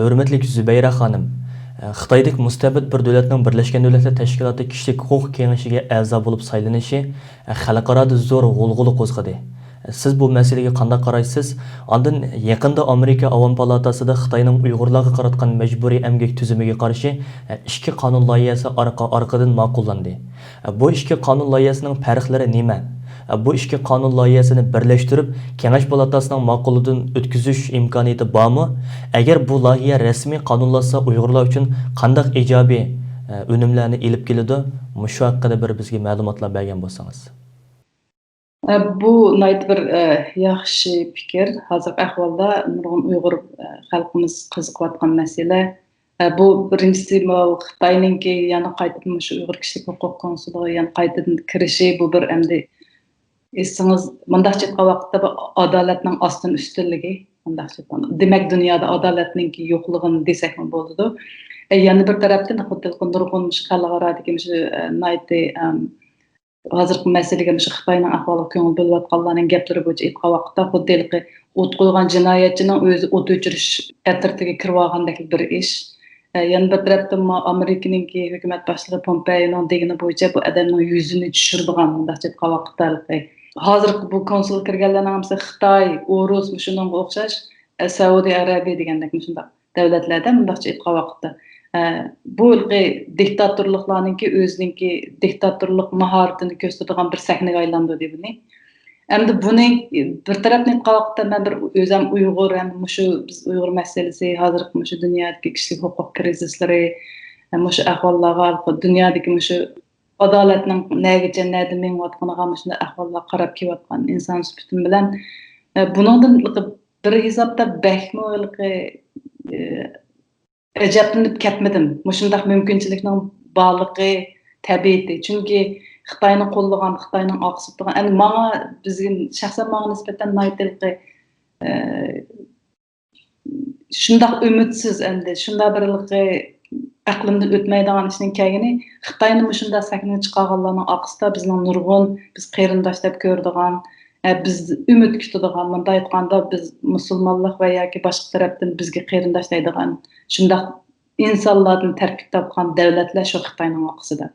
ھۆرمەتلىك زۇبەيرە خانىم، خىتايدەك مۇستەبىت بىر دۆلەتنىڭ بىرلەشكەن دۆلەتلەر تەشكىلاتى كىشىلىك ھوقۇق كېڭىشىگە ئەزا بولۇپ سايلىنىشى خەلقئارادا زور غۇلغۇلا قوزغىدى. سىز بۇ مەسىلىگە قانداق قارايسىز؟ ئاندىن يېقىندا ئامېرىكا ئاۋام پالاتاسىدا خىتاينىڭ ئۇيغۇرلارغا قاراتقان مەجبۇرىي ئەمگەك تۈزۈمىگە قارشى ئىككى قانۇن لايىھەسى ئارقا-ئارقىدىن ماقۇللاندى. بۇ ئىككى قانۇن لايىھەسىنىڭ پەرقلىرى نېمە؟ بۇ ئىككى قانۇن لايىھەسىنى بىرلەشتۈرۈپ، كېڭەش پالاتاسىنىڭ ماقۇلىدىن ئۆتكۈزۈش ئىمكانىيىتى بارمۇ؟ ئەگەر بۇ لايىھە رەسمىي قانۇنلاشسا، ئۇيغۇرلار ئۈچۈن قانداق ئىجابىي، ئۈنۈملەرنى ئېلىپ كېلىدۇ؟ مۇشۇ ھەققىدە بىر بىزگە مەلۇماتلار بەرگەن بولسىڭىز. ئە، بۇ ناھايىتى بىر، ئە، ياخشى پىكىر. ھازىرقى ئەھۋالدا نۇرغۇن ئۇيغۇر، ئە، خەلقىمىز قىزىقىۋاتقان مەسىلە. ئە، بۇ بىرىنچىسى، ماۋۇ خىتاينىڭكى يەنە قايتىدىن مۇشۇ ئۇيغۇر كىشىلىك ھوقۇق كونسۇلىغا يەنە قايتىدىن كىرىشى، بۇ بىر ئەمدى ئېيتسىڭىز، مۇنداقچە ئېيتقان ۋاقىتتا بۇ ئادالەتنىڭ ئاستىن ئۈستۈنلۈكى، مۇنداقچە ئېيتقاندا. دېمەك، دۇنيادا ئادالەتنىڭكى يوقلۇقىنى دېسەكمۇ بولىدۇ. ئە، يەنە بىر تەرەپتىن، خۇددى نۇرغۇن مۇشۇ خەلقئارادىكى مۇشۇ، ئە، ناھايىتى، ئەم، ھازىرقى مەسىلىگە مۇشۇ خىتاينىڭ ئەھۋالىغا كۆڭۈل بۆلۈۋاتقانلارنىڭ گەپلىرى بويىچە ئېيتقان ۋاقىتتا، خۇددى ھېلىقى ئوت قويغان جىنايەتچىنىڭ ئۆزى ئوت ئۆچۈرۈش ئەترىتىگە كىرىۋالغاندەك بىر ئىش. ئە، يەنە بىر تەرەپتىن، ما-، ئامېرىكىنىڭكى ھۆكۈمەت باشلىقى پومپېيونىڭ دېگىنى بويىچە، بۇ ئادەمنىڭ يۈزىنى چۈشۈرىدىغان، مۇنداقچە ئېيتقان ۋاقىتتا، ھېلىقى ھازىرقى بۇ كونسۇلغا كىرگەنلەرنىڭ ھەممىسى خىتاي، ئورۇس، مۇشۇنىڭغا ئوخشاش، ئە، سەئۇدى ئەرەبىيە دېگەندەك مۇشۇنداق دۆلەتلەردە، مۇنداقچە ئېيتقان ۋاقىتتا، ئە، بۇ ھېلىقى دىكتاتورلۇقلارنىڭكى ئۆزىنىڭكى دىكتاتورلۇق ماھارىتىنى كۆرسىتىدىغان بىر سەھنىگە ئايلاندۇردى بۇنى. ئەمدى بۇنى بىر تەرەپنى ئېيتقان ۋاقىتتا، مەن بىر ئۆزۈم ئۇيغۇر ھەم مۇشۇ بىز ئۇيغۇر مەسىلىسى، ھازىرقى مۇشۇ دۇنيادىكى كىشىلىك ھوقۇق كىرىزىسلىرى، مۇشۇ ئەھۋاللارغا، دۇنيادىكى مۇشۇ ئادالەتنىڭ نەگىچە، نەدە مېڭىۋاتقىنىغا مۇشۇنداق ئەھۋاللارغا قاراپ كېلىۋاتقان ئىنسان سۈپىتىم بىلەن، ئە، بۇنىڭدىن بىر ھېسابتا بەكمۇ ھېلىقى، ئە، ئەجەبلىنىپ كەتمىدىم. مۇشۇنداق مۇمكىنچىلىكنىڭ بارلىقى تەبىئىتى. چۈنكى خىتاينى قوللىغان، خىتاينىڭ ئارقىسىدا تۇرغان، ئەمدى ماڭا، بىزگە، شەخسەن ماڭا نىسبەتەن ناھايىتى ھېلىقى، ئە، شۇنداق ئۈمىدسىز ئەمدى، شۇنداق بىر ھېلىقى ئەقلىمدىن ئۆتمەيدىغان ئىشنىڭ كەلگىنى، خىتاينى مۇشۇنداق سەھنىگە چىقارغانلارنىڭ ئارقىسىدا بىزنىڭ نۇرغۇن، بىز قېرىنداش دەپ كۆرىدىغان، ئە، بىز ئۈمىد كۈتىدىغان، مۇنداق ئېيتقاندا، بىز مۇسۇلمانلىق ۋە ياكى باشقا تەرەپتىن بىزگە قېرىنداش دەيدىغان شۇنداق ئىنسانلاردىن تەركىب تاپقان دەۋلەتلەر شۇ خىتاينىڭ ئارقىسىدا.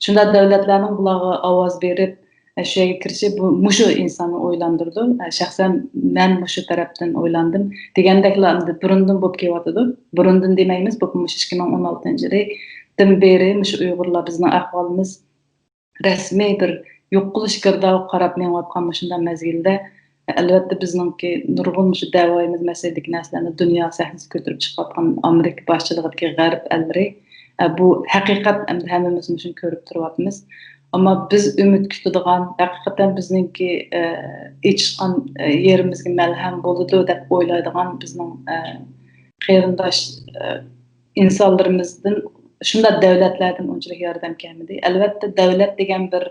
شۇنداق دەۋلەتلەرنىڭ بۇلارغا ئاۋاز بېرىپ، ئە، شۇ يەرگە كىرىشى بۇ، مۇشۇ ئىنساننى ئويلاندۇرىدۇ. ئە، شەخسەن مەن مۇشۇ تەرەپتىن ئويلاندىم. دېگەندەكلا ئەمدى بۇرۇندىن بولۇپ كېلىۋاتىدۇ. بۇرۇندىن دېمەيمىز، بۇ مۇشۇ ئىككى مىڭ ئون ئالتىنچى يىلىدىن بېرى مۇشۇ ئۇيغۇرلار بىزنىڭ ئەھۋالىمىز رەسمىي بىر يوقىلىش گىردابىغا قاراپ مېڭىۋاتقان مۇشۇنداق مەزگىلدە، ئەلۋەتتە، بىزنىڭكى نۇرغۇن مۇشۇ دەۋايىمىز مەسىلىدىكى نەرسىلەرنى دۇنيا سەھنىسىگە كۆتۈرۈپ چىقىۋاتقان ئامېرىكا باشچىلىقىدىكى غەرب ئەللىرى، ئە، بۇ ھەقىقەت، ئەمدى ھەممىمىز مۇشۇنى كۆرۈپ تۇرۇۋاتىمىز. ئەمما بىز ئۈمىد كۈتىدىغان، ھەقىقەتەن بىزنىڭكى، ئە، ئېچىشقان، ئە، يېرىمىزگە مەلھەم بولىدۇ دەپ ئويلايدىغان بىزنىڭ، ئە، قېرىنداش، ئە، ئىنسانلىرىمىزدىن، شۇنداق دەۋلەتلەردىن ئۇنچىلىك ياردەم كەلمىدى. ئەلۋەتتە، دەۋلەت دېگەن بىر،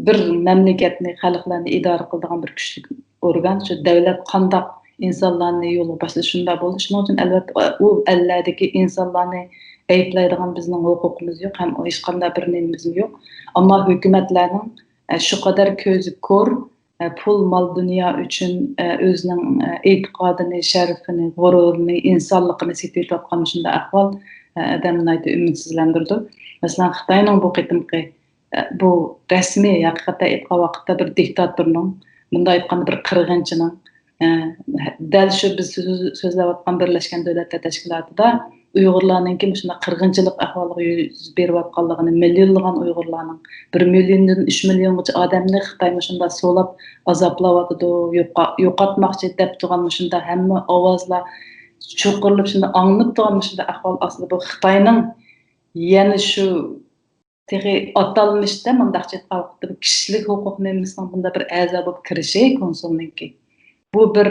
بىر مەملىكەتنى، خەلقلەرنى ئىدارە قىلىدىغان بىر كۈچلۈك ئورگان. شۇ دەۋلەت قانداق ئىنسانلارنى يولغا باشلىسا، شۇنداق بولىدۇ. شۇنىڭ ئۈچۈن، ئەلۋەتتە، ئۇ ئەللەردىكى ئىنسانلارنى ئەيىبلەيدىغان بىزنىڭ ھوقۇقىمىز يوق ھەم ھېچقانداق بىر نېمىمىزمۇ يوق. ئەمما ھۆكۈمەتلەرنىڭ، ئە، شۇ قەدەر كۆزى كور، ئە، پۇل، مال، دۇنيا ئۈچۈن، ئە، ئۆزىنىڭ، ئە، ئېتىقادىنى، شەرىپىنى، غۇرۇرىنى، ئىنسانلىقىنى سېتىۋېتىۋاتقان مۇشۇنداق ئەھۋال، ئە، ئادەمنى ناھايىتى ئۈمىدسىزلەندۈرىدۇ. مەسىلەن، خىتاينىڭ بۇ قېتىمقى، ئە، بۇ رەسمىي، ھەقىقەتەن ئېيتقان ۋاقىتتا بىر دىكتاتورنىڭ، مۇنداق ئېيتقاندا بىر قىرغىنچىنىڭ، ئە، دەل شۇ بىز سۆز-، سۆزلەۋاتقان بىرلەشكەن دۆلەتلەر تەشكىلاتىدا ئۇيغۇرلارنىڭكى مۇشۇنداق قىرغىنچىلىق ئەھۋالىغا يۈز بېرىۋاتقانلىقىنى، مىليونلىغان ئۇيغۇرلارنىڭ، بىر مىليوندىن ئۈچ مىليونغىچە ئادەمنى خىتاي مۇشۇنداق سولاپ، ئازابلاۋاتىدۇ، يوقا-، يوقاتماقچى دەپ تۇرغان مۇشۇنداق ھەممە ئاۋازلار چۇقۇرلاپ شۇنداق ئاڭلىنىپ تۇرغان مۇشۇنداق ئەھۋال ئاستىدا بۇ خىتاينىڭ يەنە شۇ تېخى ئاتالمىشتا مۇنداقچە ئېيتقان ۋاقىتتا بىر كىشىلىك ھوقۇق نېمىسىنىڭ بۇنداق بىر ئەزا بولۇپ كىرىشى كونسۇلنىڭكى. بۇ بىر،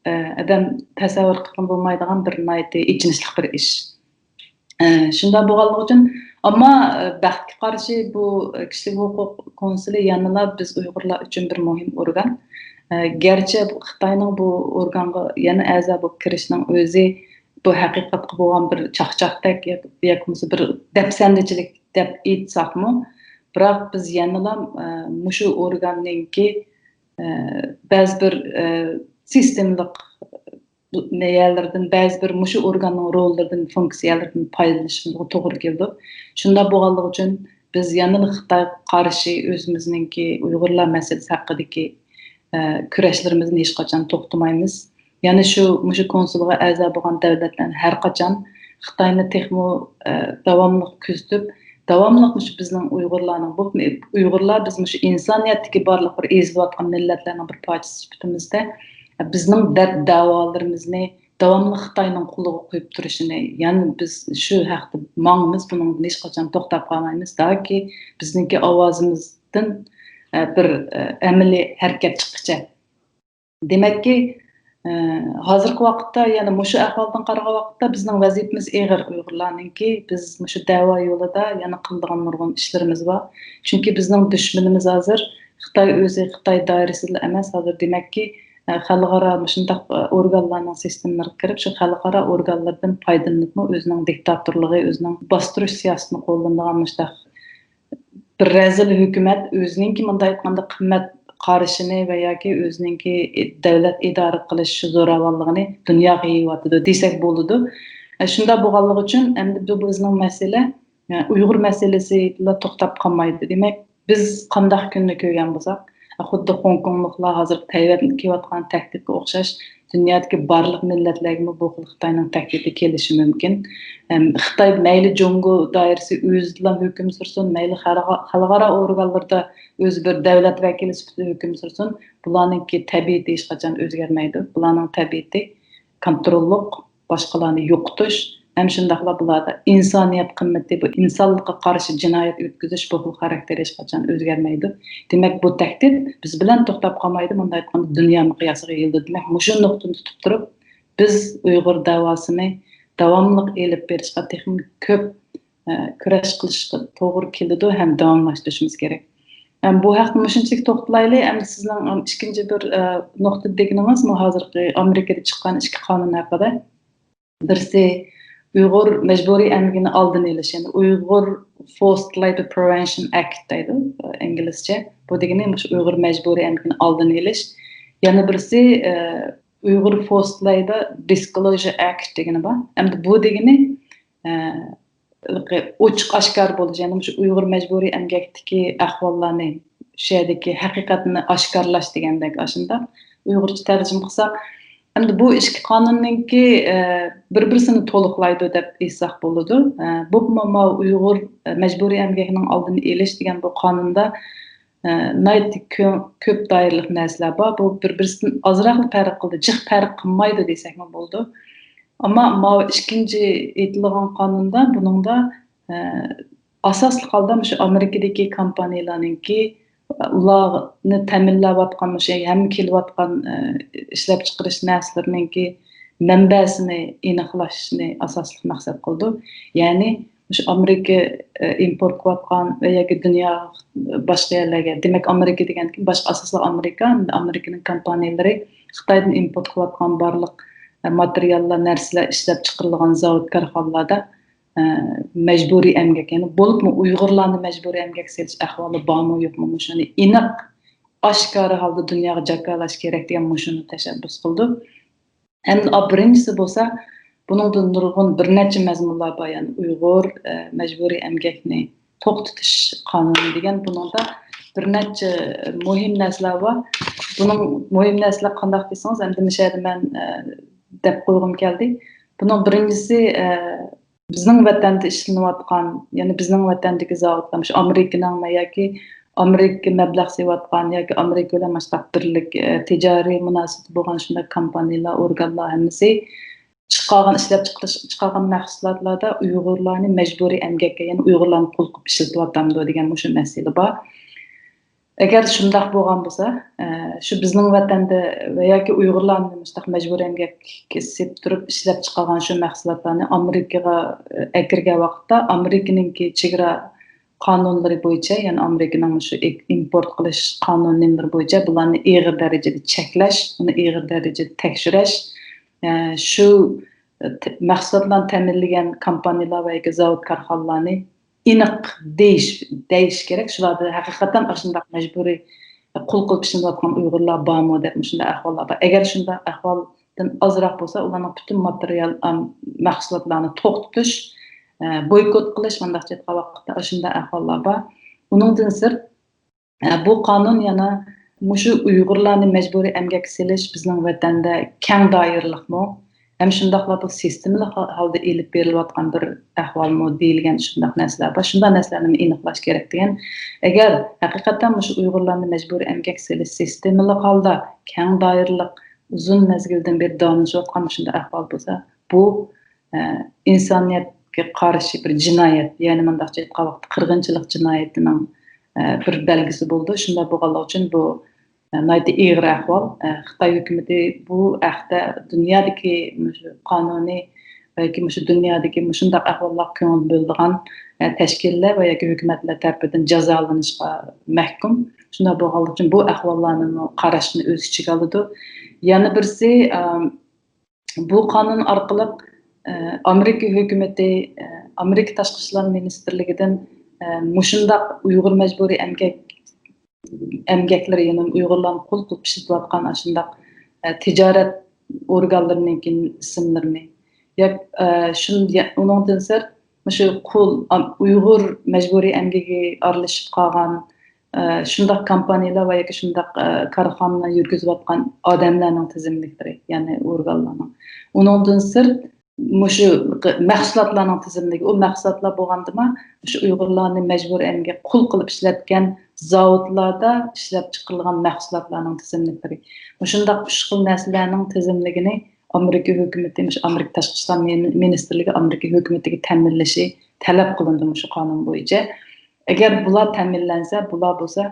ئە، ئادەم تەسەۋۋۇر قىلغىلى بولمايدىغان بىر ناھايىتى ئېچىنىشلىق بىر ئىش. ئە، شۇنداق بولغانلىقى ئۈچۈن، ئەمما، ئە، بەختكە قارشى بۇ، ئە، كىشىلىك ھوقۇق كونسۇلى يەنىلا بىز ئۇيغۇرلار ئۈچۈن بىر مۇھىم ئورگان. ئە، گەرچە خىتاينىڭ بۇ ئورگانغا يەنە ئەزا بولۇپ كىرىشىنىڭ ئۆزى بۇ ھەقىقەتكە بولغان بىر چاقچاقتەك ياكى بولمىسا بىر دەپسەندىچىلىك دەپ ئېيتساقمۇ، بىراق بىز يەنىلا، ئە، مۇشۇ ئورگاننىڭكى، ئە، بەزى بىر، ئە، سىستېمىلىق نەيەلىرىدىن، بەزى بىر مۇشۇ ئورگاننىڭ روللىرىدىن، فۇنكسىيەلىرىدىن پايدىلىنىشىمىزغا توغرا كېلىدۇ. شۇنداق بولغانلىقى ئۈچۈن بىز يەنىلا خىتايغا قارشى ئۆزىمىزنىڭكى ئۇيغۇرلار مەسىلىسى ھەققىدىكى، ئە، كۈرەشلىرىمىزنى ھېچقاچان توختىمايمىز. يەنە شۇ، مۇشۇ كونسۇلغا ئەزا بولغان دۆلەتلەرنى ھەر قاچان خىتاينى تېخىمۇ، ئە، داۋاملىق كۆزىتىپ، داۋاملىق مۇشۇ بىزنىڭ ئۇيغۇرلارنىڭ، بۇ ئۇيغۇرلار بىز مۇشۇ ئىنسانىيەتتىكى بارلىق بىر ئېزىلىۋاتقان مىللەتلەرنىڭ بىر پارچىسى سۈپىتىمىزدە، بىزنىڭ دەرد دەۋالىرىمىزنى داۋاملىق خىتاينىڭ قولىغا قويۇپ تۇرۇشىنى، يەنى بىز شۇ ھەقتە ماڭىمىز، بۇنىڭدىن ھېچقاچان توختاپ قالمايمىز، تاكى بىزنىڭكى ئاۋازىمىزدىن، ئە، بىر، ئە، ئەمەلىي ھەرىكەت چىققىچە. دېمەككى، ئە، ھازىرقى ۋاقىتتا يەنە مۇشۇ ئەھۋالدىن قارىغان ۋاقىتتا بىزنىڭ ۋەزىيىتىمىز ئېغىر ئۇيغۇرلارنىڭكى. بىز مۇشۇ دەۋا يولىدا يەنە قىلىدىغان نۇرغۇن ئىشلىرىمىز بار. چۈنكى بىزنىڭ دۈشمىنىمىز ھازىر خىتاي ئۆزى، خىتاي دائىرىسىدىلا ئەمەس، ھازىر دېمەككى، ئە، خەلقئارا مۇشۇنداق، ئە، ئورگانلارنىڭ سىستېمىلىرىغا كىرىپ، شۇ خەلقئارا ئورگانلاردىن پايدىلىنىپمۇ ئۆزىنىڭ دىكتاتورلۇقى، ئۆزىنىڭ باستۇرۇش سىياسىتىنى قوللىنىدىغان مۇشۇنداق بىر رەزىل ھۆكۈمەت ئۆزىنىڭكى، مۇنداق ئېيتقاندا، قىممەت قارىشىنى ۋە ياكى ئۆزىنىڭكى دەۋلەت ئىدارە قىلىش زوراۋانلىقىنى دۇنياغا يېيىۋاتىدۇ دېسەك بولىدۇ. ئە، شۇنداق بولغانلىقى ئۈچۈن ئەمدى بۇ بىزنىڭ مەسىلە، ئە، ئۇيغۇر مەسىلىسىلا توختاپ قالمايدۇ. دېمەك، بىز قانداق كۈننى كۆرگەن بولساق، خۇددى خوڭكوڭلۇقلار ھازىر تەيۋەنگە كېلىۋاتقان تەھدىتكە ئوخشاش، دۇنيادىكى بارلىق مىللەتلەرگىمۇ بۇ خىل خىتاينىڭ تەھدىتى كېلىشى مۇمكىن. ئەم، خىتاي مەيلى جۇڭگو دائىرىسى ئۆزىدىلا ھۆكۈم سۈرسۇن، مەيلى خەلقئا-، خەلقئارا ئورگانلىرىدا ئۆزى بىر دەۋلەت ۋەكىلى سۈپىتىدە ھۆكۈم سۈرسۇن، بۇلارنىڭكى تەبىئىتى ھېچقاچان ئۆزگەرمەيدۇ. بۇلارنىڭ تەبىئىتى كونتروللۇق، باشقىلارنى يوقىتىش، ھەم شۇنداقلا بۇلاردا ئىنسانىيەت قىممىتى، بۇ ئىنسانلىققا قارشى جىنايەت ئۆتكۈزۈش، بۇ خىل خاراكتېرى ھېچقاچان ئۆزگەرمەيدۇ. دېمەك، بۇ تەھدىت بىز بىلەن توختاپ قالمايدۇ، مۇنداق ئېيتقاندا، دۇنيا مىقياسىغا يېيىلىدۇ. دېمەك، مۇشۇ نۇقتىنى تۇتۇپ تۇرۇپ، بىز ئۇيغۇر دەۋاسىنى داۋاملىق ئېلىپ بېرىشقا تېخىمۇ كۆپ، ئە، كۈرەش قىلىشقا توغرا كېلىدۇ ھەم داۋاملاشتۇرۇشىمىز كېرەك. ئەم، بۇ ھەقتە مۇشۇنچىلىك توختىلايلى. ئەمدى سىزنىڭ، ئەم، ئىككىنچى بىر، ئە، نۇقتا دېگىنىڭىز، بۇ ھازىرقى ئامېرىكىدا چىققان ئىككى قانۇن ھەققىدە. بىرسى ئۇيغۇر مەجبۇرىي ئەمگىكىنىڭ ئالدىنى ئېلىش، يەنى ئۇيغۇر Forced Labor Prevention Act دەيدۇ، ئە، ئىنگلىزچە. بۇ دېگىنى مۇشۇ ئۇيغۇر مەجبۇرىي ئەمگىكىنىڭ ئالدىنى ئېلىش. يەنە بىرسى، ئە، ئۇيغۇر Forced Labor Disclosure Act دېگىنى بار. ئەمدى بۇ دېگىنى، ئە، ئوچۇق ئاشكارا بولۇش، يەنى مۇشۇ ئۇيغۇر مەجبۇرىي ئەمگەكتىكى ئەھۋاللارنى، شۇ يەردىكى ھەقىقەتنى ئاشكارىلاش دېگەندەك ئاشۇنداق ئۇيغۇرچە تەرجىمە قىلساق. ئەمدى بۇ ئىككى قانۇننىڭكى، ئە، بىر-بىرسىنى تولۇقلايدۇ دەپ ئېيتساق بولىدۇ. ئە، بولۇپمۇ ماۋۇ ئۇيغۇر، ئە، مەجبۇرىي ئەمگەكنىڭ ئالدىنى ئېلىش دېگەن بۇ قانۇندا، ئە، ناھايىتى كۆ-، كۆپ دائىرىلىك نەرسىلەر بار. بۇ بىر-بىرسىدىن ئازراقلا پەرق قىلىدۇ، جىق پەرق قىلمايدۇ دېسەكمۇ بولىدۇ. ئەمما ماۋۇ ئىككىنچى ئېيتىلغان قانۇندا، بۇنىڭدا، ئە، ئاساسلىق ھالدا مۇشۇ ئامېرىكىدىكى كومپانىيەلەرنىڭكى، ئۇلارنى تەمىنلەۋاتقان، مۇشۇ ھەممە كېلىۋاتقان، ئە، ئىشلەپچىقىرىش نەرسىلىرىنىڭكى مەنبەسىنى ئېنىقلاشنى ئاساسلىق مەقسەت قىلىدۇ. يەنى مۇشۇ ئامېرىكا، ئە، ئىمپورت قىلىۋاتقان ۋە ياكى دۇنيا باشقا يەرلەرگە، دېمەك، ئامېرىكا دېگەندىكىن باشقا ئاساسلىق ئامېرىكا، ئامېرىكىنىڭ كومپانىيەلىرى خىتايدىن ئىمپورت قىلىۋاتقان بارلىق، ئە، ماتېرىياللار، نەرسىلەر ئىشلەپچىقىرىلغان زاۋۇت، كارخانىلاردا، ئە، مەجبۇرىي ئەمگەك، يەنى بولۇپمۇ ئۇيغۇرلارنى مەجبۇرىي ئەمگەك سېلىش ئەھۋالى بارمۇ يوقمۇ، مۇشۇنى ئېنىق، ئاشكارا ھالدا دۇنياغا جاكارلاش كېرەك دېگەن مۇشۇنى تەشەببۇس قىلدۇق. ھەم بىرىنچىسى بولسا، بۇنىڭدا نۇرغۇن بىر نەچچە مەزمۇنلار بار، يەنى ئۇيغۇر، ئە، مەجبۇرىي ئەمگەكنى توختىتىش قانۇنى دېگەن، بۇنىڭدا بىر نەچچە مۇھىم نەرسىلەر بار. بۇنىڭ مۇھىم نەرسىلەر قانداق دېسىڭىز، ئەمدى مۇشۇ يەردە مەن، ئە، دەپ قويغۇم كەلدى. بۇنىڭ بىرىنچىسى، ئە، بىزنىڭ ۋەتەندە ئىشلىنىۋاتقان، يەنى بىزنىڭ ۋەتەندىكى زاۋۇتلار، مۇشۇ ئامېرىكىنىڭمۇ ياكى ئامېرىكا مەبلەغ سېلىۋاتقان ياكى ئامېرىكا بىلەن مۇشۇنداق بىرلىك، ئە، تىجارىي مۇناسىۋىتى بولغان شۇنداق كومپانىيەلەر، ئورگانلار ھەممىسى چىقارغان ئىشلەپچىقىرىش، چىقارغان مەھسۇلاتلاردا ئۇيغۇرلارنى مەجبۇرىي ئەمگەككە، يەنى ئۇيغۇرلارنى قۇل قىلىپ ئىشلىتىۋاتامدۇ دېگەن مۇشۇ مەسىلە بار. ئەگەر شۇنداق بولغان بولسا، ئە، شۇ بىزنىڭ ۋەتەندە ۋە ياكى ئۇيغۇرلارنى مۇشۇنداق مەجبۇرىي ئەمگەككە سېلىپ تۇرۇپ ئىشلەپچىقارغان شۇ مەھسۇلاتلارنى ئامېرىكىغا، ئە، ئەكىرگەن ۋاقىتتا، ئامېرىكىنىڭكى چېگرا قانۇنلىرى بويىچە، يەنى ئامېرىكىنىڭ شۇ ئىك-، ئىمپورت قىلىش قانۇن نېمىلىرى بويىچە بۇلارنى ئېغىر دەرىجىدە چەكلەش، ئۇنى ئېغىر دەرىجىدە تەكشۈرۈش، ئە، شۇ مەھسۇلاتلارنى تەمىنلىگەن كومپانىيەلەر ۋە ياكى زاۋۇت كارخانىلارنى ئېنىق دېيىش، دېيىش كېرەك. شۇلاردا ھەقىقەتەن ئاشۇنداق مەجبۇرىي قۇل قىلىپ ئىشلىنىۋاتقان ئۇيغۇرلار بارمۇ دەپ مۇشۇنداق ئەھۋاللار بار. ئەگەر شۇنداق ئەھۋالدىن ئازراق بولسا، ئۇلارنىڭ پۈتۈن ماتېرىيال، ئام، مەھسۇلاتلارنى توختىتىش، ئە، بويكوت قىلىش، مۇنداقچە ئېيتقان ۋاقىتتا ئاشۇنداق ئەھۋاللار بار. ئۇنىڭدىن سىرت، ئە، بۇ قانۇن يەنە مۇشۇ ئۇيغۇرلارنى مەجبۇرىي ئەمگەككە سېلىش بىزنىڭ ۋەتەندە كەڭ دائىرىلىقمۇ؟ ھەم شۇنداقلا بۇ سىستېمىلىق ھا-، ھالدا ئېلىپ بېرىلىۋاتقان بىر ئەھۋالمۇ دېيىلگەن شۇنداق نەرسىلەر بار. شۇنداق نەرسىلەرنى ئېنىقلاش كېرەك دېگەن. ئەگەر ھەقىقەتەن مۇشۇ ئۇيغۇرلارنى مەجبۇرىي ئەمگەككە سېلىش سىستېمىلىق ھالدا كەڭ دائىرىلىق، ئۇزۇن مەزگىلدىن بېرى داۋاملىشىۋاتقان مۇشۇنداق ئەھۋال بولسا، بۇ، ئە، ئىنسانىيەتكە قارشى بىر جىنايەت، يەنى مۇنداقچە ئېيتقان ۋاقىتتا قىرغىنچىلىق جىنايىتىنىڭ، ئە، بىر بەلگىسى بولىدۇ. شۇنداق بولغانلىقى ئۈچۈن بۇ، ئە، ناھايىتى ئېغىر ئەھۋال. ئە، خىتاي ھۆكۈمىتى بۇ ھەقتە دۇنيادىكى مۇشۇ قانۇنىي ۋە ياكى مۇشۇ دۇنيادىكى مۇشۇنداق ئەھۋاللارغا كۆڭۈل بۆلىدىغان، ئە، تەشكىللەر ۋە ياكى ھۆكۈمەتلەر تەرىپىدىن جازالىنىشقا مەھكۇم. شۇنداق بولغانلىقى ئۈچۈن بۇ ئەھۋاللارنىمۇ قاراشنى ئۆز ئىچىگە ئالىدۇ. يەنە بىرسى، ئە، بۇ قانۇن ئارقىلىق، ئە، ئامېرىكا ھۆكۈمىتى، ئە، ئامېرىكا تاشقى ئىشلار مىنىستىرلىكىدىن، ئە، مۇشۇنداق ئۇيغۇر مەجبۇرىي ئەمگەك، ئەمگەكلىرى، يەنى ئۇيغۇرلارنى قۇل قىلىپ ئىشلىتىۋاتقان ئاشۇنداق، ئە، تىجارەت ئورگانلىرىنىڭكى ئىسىملىرىنى، يا، ئە، شۇن-، يا، ئۇنىڭدىن سىرت، مۇشۇ قۇل، ئام-، ئۇيغۇر مەجبۇرىي ئەمگىكى ئارىلىشىپ قالغان، ئە، شۇنداق كومپانىيەلەر ۋە ياكى شۇنداق، ئە، كارخانىلار يۈرگۈزۈۋاتقان ئادەملەرنىڭ تىزىملىكلىرى، يەنى ئورگانلارنىڭ. ئۇنىڭدىن سىرت، مۇشۇ مەھسۇلاتلارنىڭ تىزىملىكى، ئۇ مەھسۇلاتلار بولغاندىما، مۇشۇ ئۇيغۇرلارنى مەجبۇرىي ئەمگەك قۇل قىلىپ ئىشلەتكەن زاۋۇتلاردا ئىشلەپ چىقىرىلغان مەھسۇلاتلارنىڭ تىزىملىكلىرى. مۇشۇنداق ئۈچ خىل نەرسىلەرنىڭ تىزىملىكىنى ئامېرىكا ھۆكۈمىتى، مۇشۇ ئامېرىكا تاشقى ئىشلار مىنىستىرلىكى ئامېرىكا ھۆكۈمىتىگە تەمىنلىشى تەلەپ قىلىندى مۇشۇ قانۇن بويىچە. ئەگەر بۇلار تەمىنلەنسە، بۇلار بولسا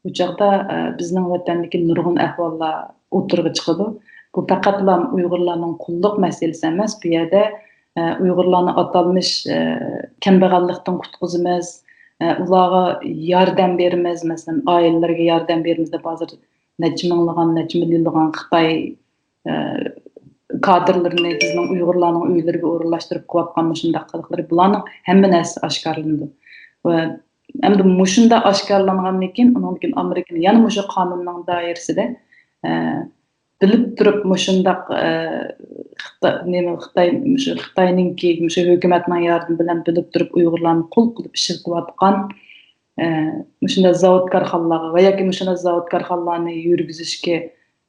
بۇ چاغدا، ئە، بىزنىڭ ۋەتەندىكى نۇرغۇن ئەھۋاللار ئوتتۇرىغا چىقىدۇ. بۇ پەقەتلا ئۇيغۇرلارنىڭ قۇللۇق مەسىلىسى ئەمەس، بۇ يەردە، ئە، ئۇيغۇرلارنى ئاتالمىش، ئە، كەمبەغەللىكتىن قۇتقۇزىمىز، ئە، ئۇلارغا ياردەم بېرىمىز، مەسىلەن، ئائىلىلەرگە ياردەم بېرىمىز دەپ ھازىر نەچچە مىڭلىغان، نەچچە مىليونلىغان خىتاي ئە، كادىرلىرىنى، بىزنىڭ ئۇيغۇرلارنىڭ ئۆيلىرىگە ئورۇنلاشتۇرۇپ قىلىۋاتقان مۇشۇنداق قىلىقلىرى، بۇلارنىڭ ھەممە نەرسىسى ئاشكارىلىنىدۇ. ۋە ئەمدى مۇشۇنداق ئاشكارىلانغاندىن كېيىن، ئۇنىڭدىن كېيىن ئامېرىكىنى يەنە مۇشۇ قانۇننىڭ دائىرىسىدە، ئە، بىلىپ تۇرۇپ مۇشۇنداق، ئە، خىتا-، نېمە، خىتاي، مۇشۇ خىتاينىڭكى، مۇشۇ ھۆكۈمەتنىڭ ياردىمى بىلەن بىلىپ تۇرۇپ ئۇيغۇرلارنى قۇل قىلىپ ئىشلىتىۋاتقان، ئە، مۇشۇنداق زاۋۇت كارخانىلارغا ۋە ياكى مۇشۇنداق زاۋۇت كارخانىلارنى يۈرگۈزۈشكە،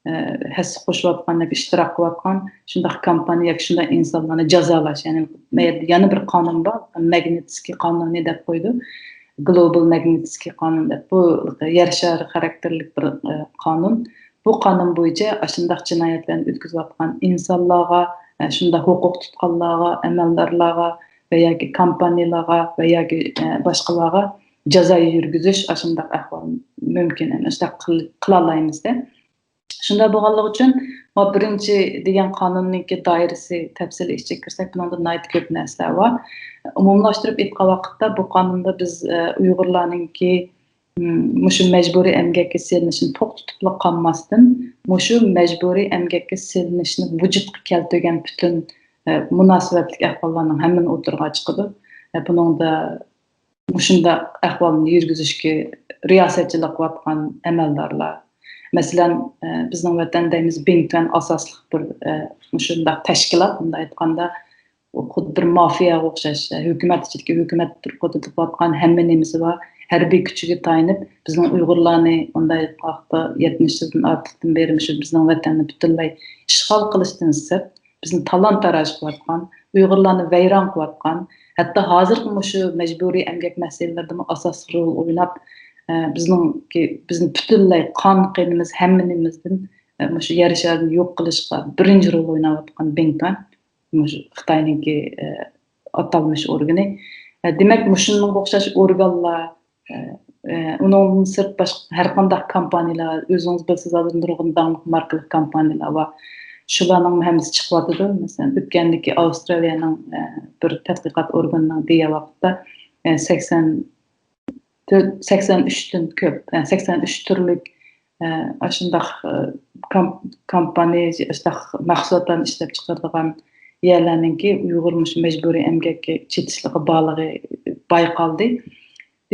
ئە، ھەسسە قوشۇۋاتقان ياكى ئىشتىراك قىلىۋاتقان شۇنداق كامپانىيە ياكى شۇنداق ئىنسانلارنى جازالاش، يەنى مەيەردە يەنە بىر قانۇن بار، ماگنىتسكىي قانۇنى دەپ قويىدۇ. گلوبال ماگنىتسكىي قانۇن دەپ، بۇ يەر شارى خاراكتېرلىك بىر، ئە، قانۇن. بۇ قانۇن بويىچە ئاشۇنداق جىنايەتلەرنى ئۆتكۈزۈۋاتقان ئىنسانلارغا، ئە، شۇنداق ھوقۇق تۇتقانلارغا، ئەمەلدارلارغا ۋە ياكى كامپانىيىلارغا ۋە ياكى، ئە، باشقىلارغا جازا يۈرگۈزۈش ئاشۇنداق ئەھۋال مۇمكىن، يەنى شۇنداق قىل-، قىلالايمىز-دە. شۇنداق بولغانلىقى ئۈچۈن، ما بىرىنچى دېگەن قانۇننىڭكى دائىرىسى تەپسىلىي ئىچىگە كىرسەك، بۇنىڭدا ناھايىتى كۆپ نەرسىلەر بار. ئومۇملاشتۇرۇپ ئېيتقان ۋاقىتتا، بۇ قانۇندا بىز، ئە، ئۇيغۇرلارنىڭكى، م، مۇشۇ مەجبۇرىي ئەمگەككە سېلىنىشىنى توختىتىپلا قالماستىن، مۇشۇ مەجبۇرىي ئەمگەككە سېلىنىشنى ۋۇجۇدقا كەلتۈرگەن پۈتۈن، ئە، مۇناسىۋەتلىك ئەھۋاللارنىڭ ھەممىنى ئوتتۇرىغا چىقىدۇ. ئە، بۇنىڭدا مۇشۇنداق ئەھۋالنى يۈرگۈزۈشكە رىياسەتچىلىك قىلىۋاتقان ئەمەلدارلار. مەسىلەن، ئە، بىزنىڭ ۋەتەندە دەيمىز، بىڭتۈەن ئاساسلىق بىر، ئە، مۇشۇنداق تەشكىلات، مۇنداق ئېيتقاندا، ئۇ خۇددى بىر مافىياغا ئوخشاش، ئە، ھۆكۈمەت ئىچىدىكى ھۆكۈمەت تۇرۇپ قوتۇتۇپ قىلىۋاتقان ھەممە نېمىسى بار، ھەربىي كۈچىگە تايىنىپ، بىزنىڭ ئۇيغۇرلارنى مۇنداق ئېيتقاندا يەتمىش يىلدىن ئارتۇقتىن بېرى مۇشۇ بىزنىڭ ۋەتەننى پۈتۈنلەي ئىشغال قىلىشتىن سىرت، بىزنى تالان-تاراج قىلىۋاتقان، ئۇيغۇرلارنى ۋەيران قىلىۋاتقان، ھەتتا ھازىرقى مۇشۇ مەجبۇرىي ئەمگەك مەسىلىلىرىدىمۇ ئاساسلىق رول ئويناپ، ئە، بىزنىڭكى، بىزنى پۈتۈنلەي قان-قېنىمىز، ھەممە نېمىمىزدىن، ئە، مۇشۇ يەر شارىدىن يوق قىلىشقا بىرىنچى رول ئويناۋاتقان بىڭتۈەن، مۇشۇ خىتاينىڭكى، ئە، ئاتالمىش ئورگىنى. ئە، دېمەك، مۇشۇنىڭغا ئوخشاش ئورگانلار، ئە، ئە، ئۇنىڭدىن سىرت باشقا ھەر قانداق كامپانىيەلەر، ئۆزىڭىز بىلىسىز، ھازىر نۇرغۇن داڭلىق ماركىلىق كامپانىيەلەر بار. شۇلارنىڭ ھەممىسى چىقىۋاتىدۇ. مەسىلەن، ئۆتكەندىكى ئاۋسترالىيەنىڭ، ئە، بىر تەتقىقات ئورگىنىنىڭ دېگەن ۋاقىتتا، ئە، سەكسەن تۆت، سەكسەن ئۈچتىن كۆپ، ئە، سەكسەن ئۈچ تۈرلۈك، ئە، ئاشۇنداق، ئە، كام-، كامپانىيە، ئاشۇنداق مەھسۇلاتلارنى ئىشلەپ چىقىرىدىغان يەرلەرنىڭكى ئۇيغۇر مۇشۇ مەجبۇرىي ئەمگەككە چېتىشلىقى بارلىقى بايقالدى.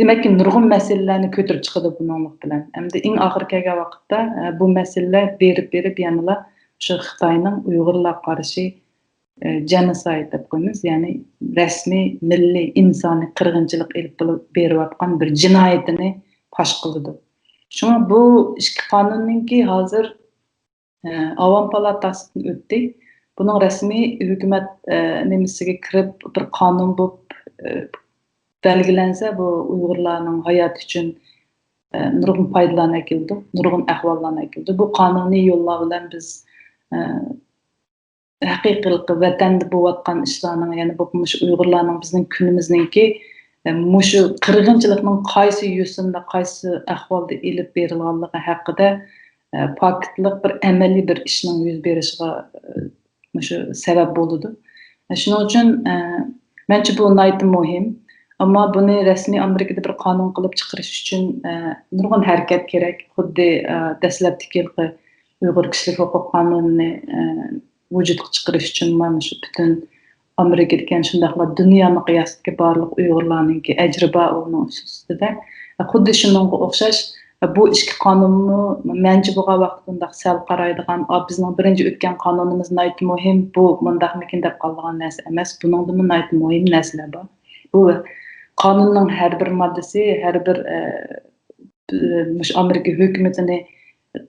دېمەككى، نۇرغۇن مەسىلىلەرنى كۆتۈرۈپ چىقىدۇ بۇنىڭلىق بىلەن. ئەمدى ئەڭ ئاخىرى كەلگەن ۋاقىتتا، ئە، بۇ مەسىلىلەر بېرىپ-بېرىپ يەنىلا شۇ خىتاينىڭ ئۇيغۇرلارغا قارشى، ئە، جېنوسايد دەپ قويىمىز، يەنى رەسمىي مىللىي ئىنسانىي قىرغىنچىلىق ئېلىپ بېرىۋاتقان بىر جىنايىتىنى پاش قىلىدۇ. شۇڭا بۇ ئىككى قانۇننىڭكى ھازىر ئاۋام پالاتاسىدىن ئۆتتى. بۇنىڭ رەسمىي ھۆكۈمەت، ئە، نېمىسىگە كىرىپ، بىر قانۇن بولۇپ، ئە، بەلگىلەنسە، بۇ ئۇيغۇرلارنىڭ ھاياتى ئۈچۈن، ئە، نۇرغۇن پايدىلارنى ئەكېلىدۇ، نۇرغۇن ئەھۋاللارنى ئەكېلىدۇ. بۇ قانۇنىي يوللار بىلەن بىز، ئە، ھەقىقىيلىقى ۋەتەندە بولۇۋاتقان ئىشلارنىڭ، يەنى بولۇپمۇ مۇشۇ ئۇيغۇرلارنىڭ بىزنىڭ كۈنىمىزنىڭكى، ئە، مۇشۇ قىرغىنچىلىقنىڭ قايسى يوسۇندا، قايسى ئەھۋالدا ئېلىپ بېرىلغانلىقى ھەققىدە، ئە، پاكىتلىق بىر ئەمەلىي بىر ئىشنىڭ يۈز بېرىشىغا، ئە، مۇشۇ سەۋەب بولىدۇ. ئە، شۇنىڭ ئۈچۈن، ئە، مەنچە بۇ ناھايىتى مۇھىم. ئەمما بۇنى رەسمىي ئامېرىكىدا بىر قانۇن قىلىپ چىقىرىش ئۈچۈن، ئە، نۇرغۇن ھەرىكەت كېرەك. خۇددى، ئە، دەسلەپتىكى ھېلىقى ئۇيغۇر كىشىلىك ھوقۇق قانۇنىنى، ئە، ۋۇجۇدقا چىقىرىش ئۈچۈن مانا شۇ پۈتۈن ئامېرىكىدىكى، شۇنداقلا دۇنيا مىقياسىدىكى بارلىق ئۇيغۇرلارنىڭكى ئەجرى بار ئۇنىڭ ئۈستىدە. خۇددى شۇنىڭغا ئوخشاش، بۇ ئىككى قانۇنمۇ مەنچە بولغان ۋاقىتتا بۇنداق سەل قارايدىغان، ئا، بىزنىڭ بىرىنچى ئۆتكەن قانۇنىمىز ناھايىتى مۇھىم، بۇ مۇنداقمىكىن دەپ قالىدىغان نەرسە ئەمەس، بۇنىڭدىنمۇ ناھايىتى مۇھىم نەرسىلەر بار. بۇ قانۇننىڭ ھەر بىر ماددىسى، ھەر بىر، ئە، مۇشۇ ئامېرىكا ھۆكۈمىتىنى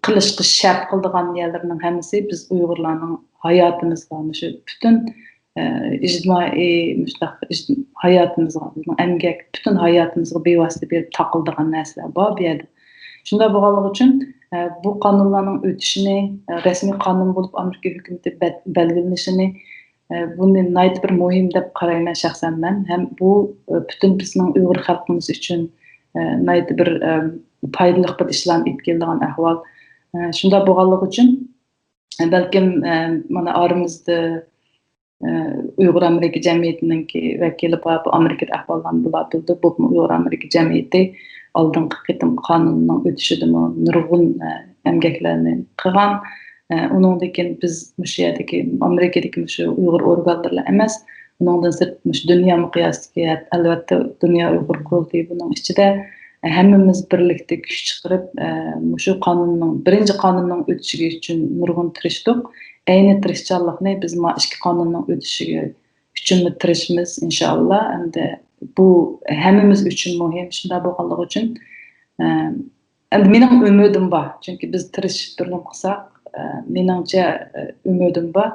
قىلىشقا شەرت قىلىدىغان يەرلىرىنىڭ ھەممىسى بىز ئۇيغۇرلارنىڭ ھاياتىمىزغا، مۇشۇ پۈتۈن، ئە، ئىجتىمائىي مۇشۇنداق ئىجتىم-، ھاياتىمىزغا، بىزنىڭ ئەمگەك، پۈتۈن ھاياتىمىزغا بىۋاسىتە بېرىپ تاقىلىدىغان نەرسىلەر بار بۇ يەردە. شۇنداق بولغانلىقى ئۈچۈن، ئە، بۇ قانۇنلارنىڭ ئۆتۈشىنى، ئە، رەسمىي قانۇن بولۇپ ئامېرىكا ھۆكۈمىتى بە-، بەلگىلىنىشىنى، ئە، بۇنى ناھايىتى بىر مۇھىم دەپ قارايمەن شەخسەن مەن. ھەم بۇ، ئە، پۈتۈن بىزنىڭ ئۇيغۇر خەلقىمىز ئۈچۈن، ئە، ناھايىتى بىر، ئە، پايدىلىق بىر ئىشلارنى ئېلىپ كېلىدىغان ئەھۋال. ئە، شۇنداق بولغانلىقى ئۈچۈن، ئە، بەلكىم، ئە، مانا ئارىمىزدا، ئە، ئۇيغۇر ئامېرىكا جەمئىيىتىنىڭكى ۋەكىلى بار، بۇ ئامېرىكىدا ئەھۋاللارنى بۇلار بىلىدۇ. بولۇپمۇ ئۇيغۇر ئامېرىكا جەمئىيىتى ئالدىنقى قېتىم قانۇننىڭ ئۆتۈشىدىمۇ نۇرغۇن، ئە، ئەمگەكلەرنى قىلغان. ئە، ئۇنىڭدىن كېيىن بىز مۇشۇ يەردىكى، ئامېرىكىدىكى مۇشۇ ئۇيغۇر ئورگانلىرىلا ئەمەس، ئۇنىڭدىن سىرت مۇشۇ دۇنيا مىقياسىدىكى، ئەلۋەتتە، دۇنيا ئۇيغۇر قۇرۇلتىيى بۇنىڭ ئىچىدە، ئە، ھەممىمىز بىرلىكتە كۈچ چىقىرىپ، ئە، مۇشۇ قانۇننىڭ، بىرىنچى قانۇننىڭ ئۆتۈشىگە ئۈچۈن نۇرغۇن تىرىشتۇق. ئەينى تىرىشچانلىقنى بىز ما ئىككى قانۇننىڭ ئۆتۈشىگە ئۈچۈنمۇ تىرىشىمىز، ئىنشائاللا. ئەمدى بۇ ھەممىمىز ئۈچۈن مۇھىم. شۇنداق بولغانلىقى ئۈچۈن، ئە، ئەمدى مېنىڭ ئۈمىدىم بار. چۈنكى بىز تىرىشىپ بىر نېمە قىلساق، ئە، مېنىڭچە، ئە، ئۈمىدىم بار.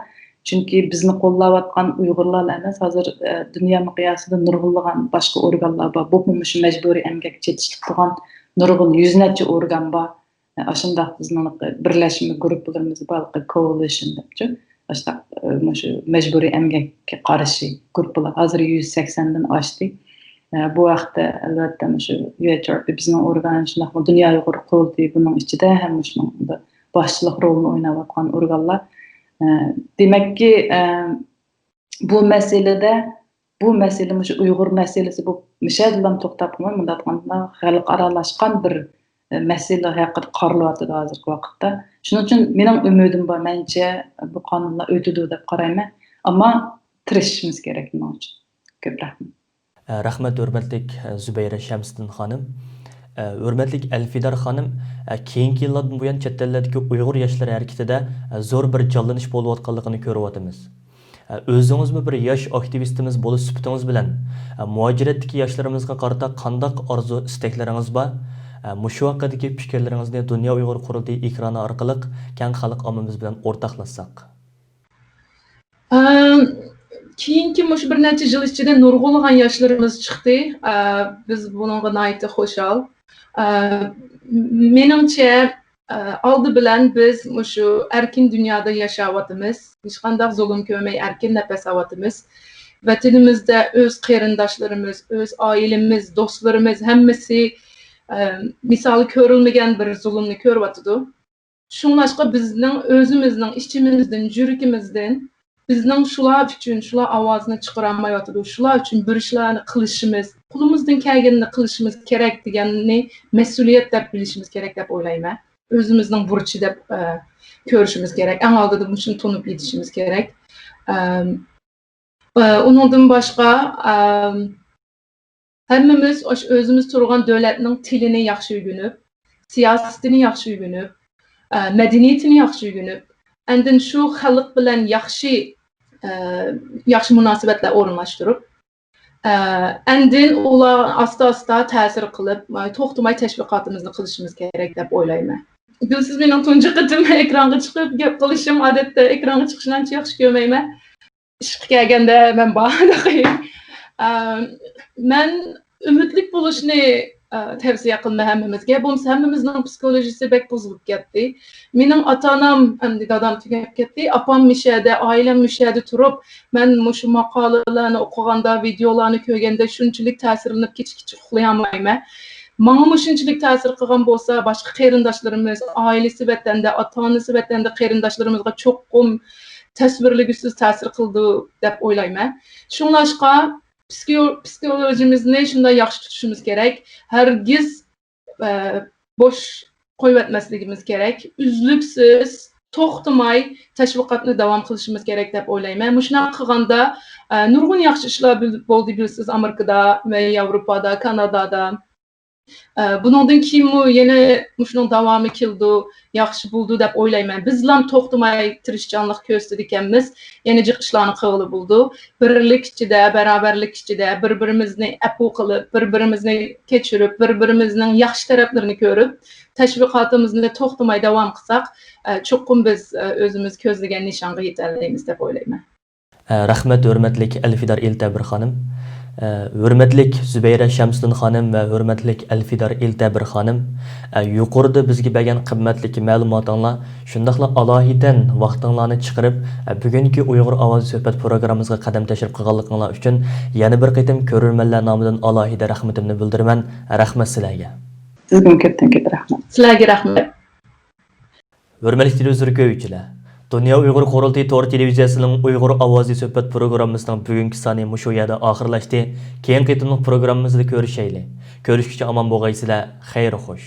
چۈنكى بىزنى قوللاۋاتقان ئۇيغۇرلار ئەمەس، ھازىر، ئە، دۇنيا مىقياسىدا نۇرغۇنلىغان باشقا ئورگانلار بار. بولۇپمۇ مۇشۇ مەجبۇرىي ئەمگەككە چېتىشلىق قىلغان نۇرغۇن يۈز نەچچە ئورگان بار. ئاشۇنداق بىزنىڭ بىرلەشمە گۇرۇپپىلىرىمىز بار، كوئالىشن دەپچۇ. ئاشۇنداق، ئە، مۇشۇ مەجبۇرىي ئەمگەككە قارشى گۇرۇپپىلار ھازىر يۈز سەكسەندىن ئاشتى. ئە، بۇ ھەقتە ئەلۋەتتە مۇشۇ يۇ ئېچ ئار پى بىزنىڭ ئورگان، شۇنداقلا دۇنيا ئۇيغۇر قۇرۇلتىيى بۇنىڭ ئىچىدە ھەم مۇشۇنىڭ باشچىلىق رولىنى ئويناۋاتقان ئورگانلار. ئە، دېمەككى، ئە، بۇ مەسىلىدە، بۇ مەسىلە مۇشۇ ئۇيغۇر مەسىلىسى بولۇپ مۇشۇ يەردىلا توختاپ قالماي، مۇنداق ئېيتقاندا خەلقئارالاشقان بىر، ئە، مەسىلە ھەققىدە قارىلىۋاتىدۇ ھازىرقى ۋاقىتتا. شۇنىڭ ئۈچۈن مېنىڭ ئۈمىدىم بار، مەنچە بۇ قانۇنلار ئۆتىدۇ دەپ قارايمەن. ئەمما تىرىشىشىمىز كېرەك بۇنىڭ ئۈچۈن. كۆپ رەھمەت. رەھمەت ھۆرمەتلىك زۇبەيرە شەمسىدىن خانىم. ھۆرمەتلىك ئەلفىدار خانىم، كېيىنكى يىللاردىن بۇيان چەت ئەللەردىكى ئۇيغۇر ياشلىرى ھەرىكىتىدە زور بىر جانلىنىش بولۇۋاتقانلىقىنى كۆرۈۋاتىمىز. ئۆزىڭىزمۇ بىر ياش ئاكتىۋىستىمىز بولۇش سۈپىتىڭىز بىلەن، مۇھاجىرەتتىكى ياشلىرىمىزغا قارىتا قانداق ئارزۇ ئىستەكلىرىڭىز بار؟ مۇشۇ ھەققىدىكى پىكىرلىرىڭىزنى دۇنيا ئۇيغۇر قۇرۇلتىيى ئېكرانى ئارقىلىق كەڭ خەلق ئاممىمىز بىلەن ئورتاقلاشساق. ئەم، كېيىنكى مۇشۇ بىر نەچچە يىل ئىچىدە نۇرغۇنلىغان ياشلىرىمىز چىقتى. ئە، بىز بۇنىڭغا ناھايىتى خۇشال. ئە، مېنىڭچە، ئە، ئالدى بىلەن بىز مۇشۇ ئەركىن دۇنيادا ياشاۋاتىمىز. ھېچقانداق زۇلۇم كۆرمەي ئەركىن نەپەس ئاۋاتىمىز. ۋەتىنىمىزدە ئۆز قېرىنداشلىرىمىز، ئۆز ئائىلىمىز، دوستلىرىمىز ھەممىسى، ئە، مىسالى كۆرۈلمىگەن بىر زۇلۇمنى كۆرۈۋاتىدۇ. شۇڭلاشقا بىزنىڭ ئۆزىمىزنىڭ ئىچىمىزدىن، يۈرىكىمىزدىن بىزنىڭ شۇلار ئۈچۈن، شۇلار ئاۋازىنى چىقىرالمايۋاتىدۇ، شۇلار ئۈچۈن بىر ئىشلارنى قىلىشىمىز، قولىمىزدىن كەلگىنىنى قىلىشىمىز كېرەك دېگەننى مەسئۇلىيەت دەپ بىلىشىمىز كېرەك دەپ ئويلايمەن. ئۆزىمىزنىڭ بۇرچى دەپ، ئە، كۆرۈشىمىز كېرەك. ئەڭ ئالدىدا مۇشۇنى تونۇپ يېتىشىمىز كېرەك. ئەم، ئۇنىڭدىن باشقا، ھەممىمىز ئاشۇ ئۆزىمىز تۇرغان دۆلەتنىڭ تىلىنى ياخشى ئۆگىنىپ، سىياسىتىنى ياخشى ئۆگىنىپ، مەدەنىيىتىنى ياخشى ئۆگىنىپ، ئاندىن شۇ خەلق بىلەن ياخشى، ياخشى مۇناسىۋەتلەر ئورۇنلاشتۇرۇپ، ئاندىن ئۇلار ئاستا-ئاستا تەسىر قىلىپ، توختىماي تەشۋىقاتىمىزنى قىلىشىمىز كېرەك دەپ ئويلايمەن. بىلىسىز، مېنىڭ تۇنجى قېتىم ئېكرانغا چىقىپ گەپ قىلىشىم، ئادەتتە ئېكرانغا چىقىشنى ئانچە ياخشى كۆرمەيمەن. ئىشقا كەلگەندە مەن بار. ئە، مەن ئۈمىدلىك بولۇشنى، ئە، تەۋسىيە قىلىمەن ھەممىمىزگە. بولمىسا ھەممىمىزنىڭ پسىخولوگىيىسى بەك بۇزۇلۇپ كەتتى. مېنىڭ ئاتا-ئانام، ئەمدى دادام تۈگەپ كەتتى. ئاپام مۇشۇ يەردە، ئائىلەم مۇشۇ يەردە تۇرۇپ، مەن مۇشۇ ماقالىلەرنى ئوقۇغاندا، ۋىدېئولارنى كۆرگەندە شۇنچىلىك تەسىرلىنىپ كېچە-كېچە ئۇخلىيالمايمەن. ماڭا مۇشۇنچىلىك تەسىر قىلغان بولسا، باشقا قېرىنداشلىرىمىز، ئائىلىسى ۋەتەندە، ئاتا-ئانىسى ۋەتەندە قېرىنداشلىرىمىزغا چوقۇم تەسۋىرلىگۈسىز تەسىر قىلىدۇ دەپ ئويلايمەن. شۇڭلاشقا پسىكو-، پسىخولوگىيىمىزنى شۇنداق ياخشى تۇتۇشىمىز كېرەك. ھەرگىز، ئە، بوش قويۇۋەتمەسلىكىمىز كېرەك. ئۈزلۈكسىز، توختىماي تەشۋىقاتنى داۋام قىلىشىمىز كېرەك دەپ ئويلايمەن. مۇشۇنداق قىلغاندا، ئە، نۇرغۇن ياخشى ئىشلار بىل-، بولدى، بىلىسىز، ئامېرىكىدا ۋە ياۋروپادا، كانادادا. ئە، بۇنىڭدىن كېيىنمۇ يەنە مۇشۇنىڭ داۋامى كېلىدۇ، ياخشى بولىدۇ دەپ ئويلايمەن. بىزلام توختىماي تىرىشچانلىق كۆرسىتىدىكەنمىز، يەنە جىق ئىشلارنى قىلغىلى بولىدۇ. بىرلىك ئىچىدە، بەرابەرلىك ئىچىدە بىر-بىرىمىزنى ئەپۇ قىلىپ، بىر-بىرىمىزنى كەچۈرۈپ، بىر-بىرىمىزنىڭ ياخشى تەرەپلىرىنى كۆرۈپ، تەشۋىقاتىمىزنى توختىماي داۋام قىلساق، ئە، چوقۇم بىز، ئە، ئۆزىمىز كۆزلىگەن نىشانغا يېتەلەيمىز دەپ ئويلايمەن. ئە، رەھمەت، ھۆرمەتلىك ئەلفىدار ئېلتەبىر خانىم. ئە، ھۆرمەتلىك زۇبەيرە شەمسۇدىن خانىم ۋە ھۆرمەتلىك ئەلفىدار ئېلتەبىر خانىم. ئە، يۇقىرىدا بىزگە بەرگەن قىممەتلىك مەلۇماتىڭلار، شۇنداقلا ئالاھىدەن ۋاقتىڭلارنى چىقىرىپ، ئە، بۈگۈنكى ئۇيغۇر ئاۋازى سۆھبەت پروگراممىمىزغا قەدەم تەشرىپ قىلغانلىقىڭلار ئۈچۈن يەنە بىر قېتىم كۆرۈرمەنلەر نامىدىن ئالاھىدە رەھمىتىمنى بىلدۈرىمەن. رەھمەت سىلەرگە. سىزگىمۇ كۆپتىن كۆپ رەھمەت. سىلەرگە رەھمەت. ھۆرمەتلىك تېلېۋىزور كۆرگۈچىلەر، دۇنيا ئۇيغۇر قۇرۇلتىيى تور تېلېۋىزىيەسىنىڭ ئۇيغۇر ئاۋازى سۆھبەت پروگراممىسىنىڭ بۈگۈنكى سانى مۇشۇ يەردە ئاخىرلاشتى. كېيىنكى قېتىملىق پروگراممىمىزدا كۆرۈشەيلى. كۆرۈشكىچە ئامان بولغايسىلەر. خەير خوش.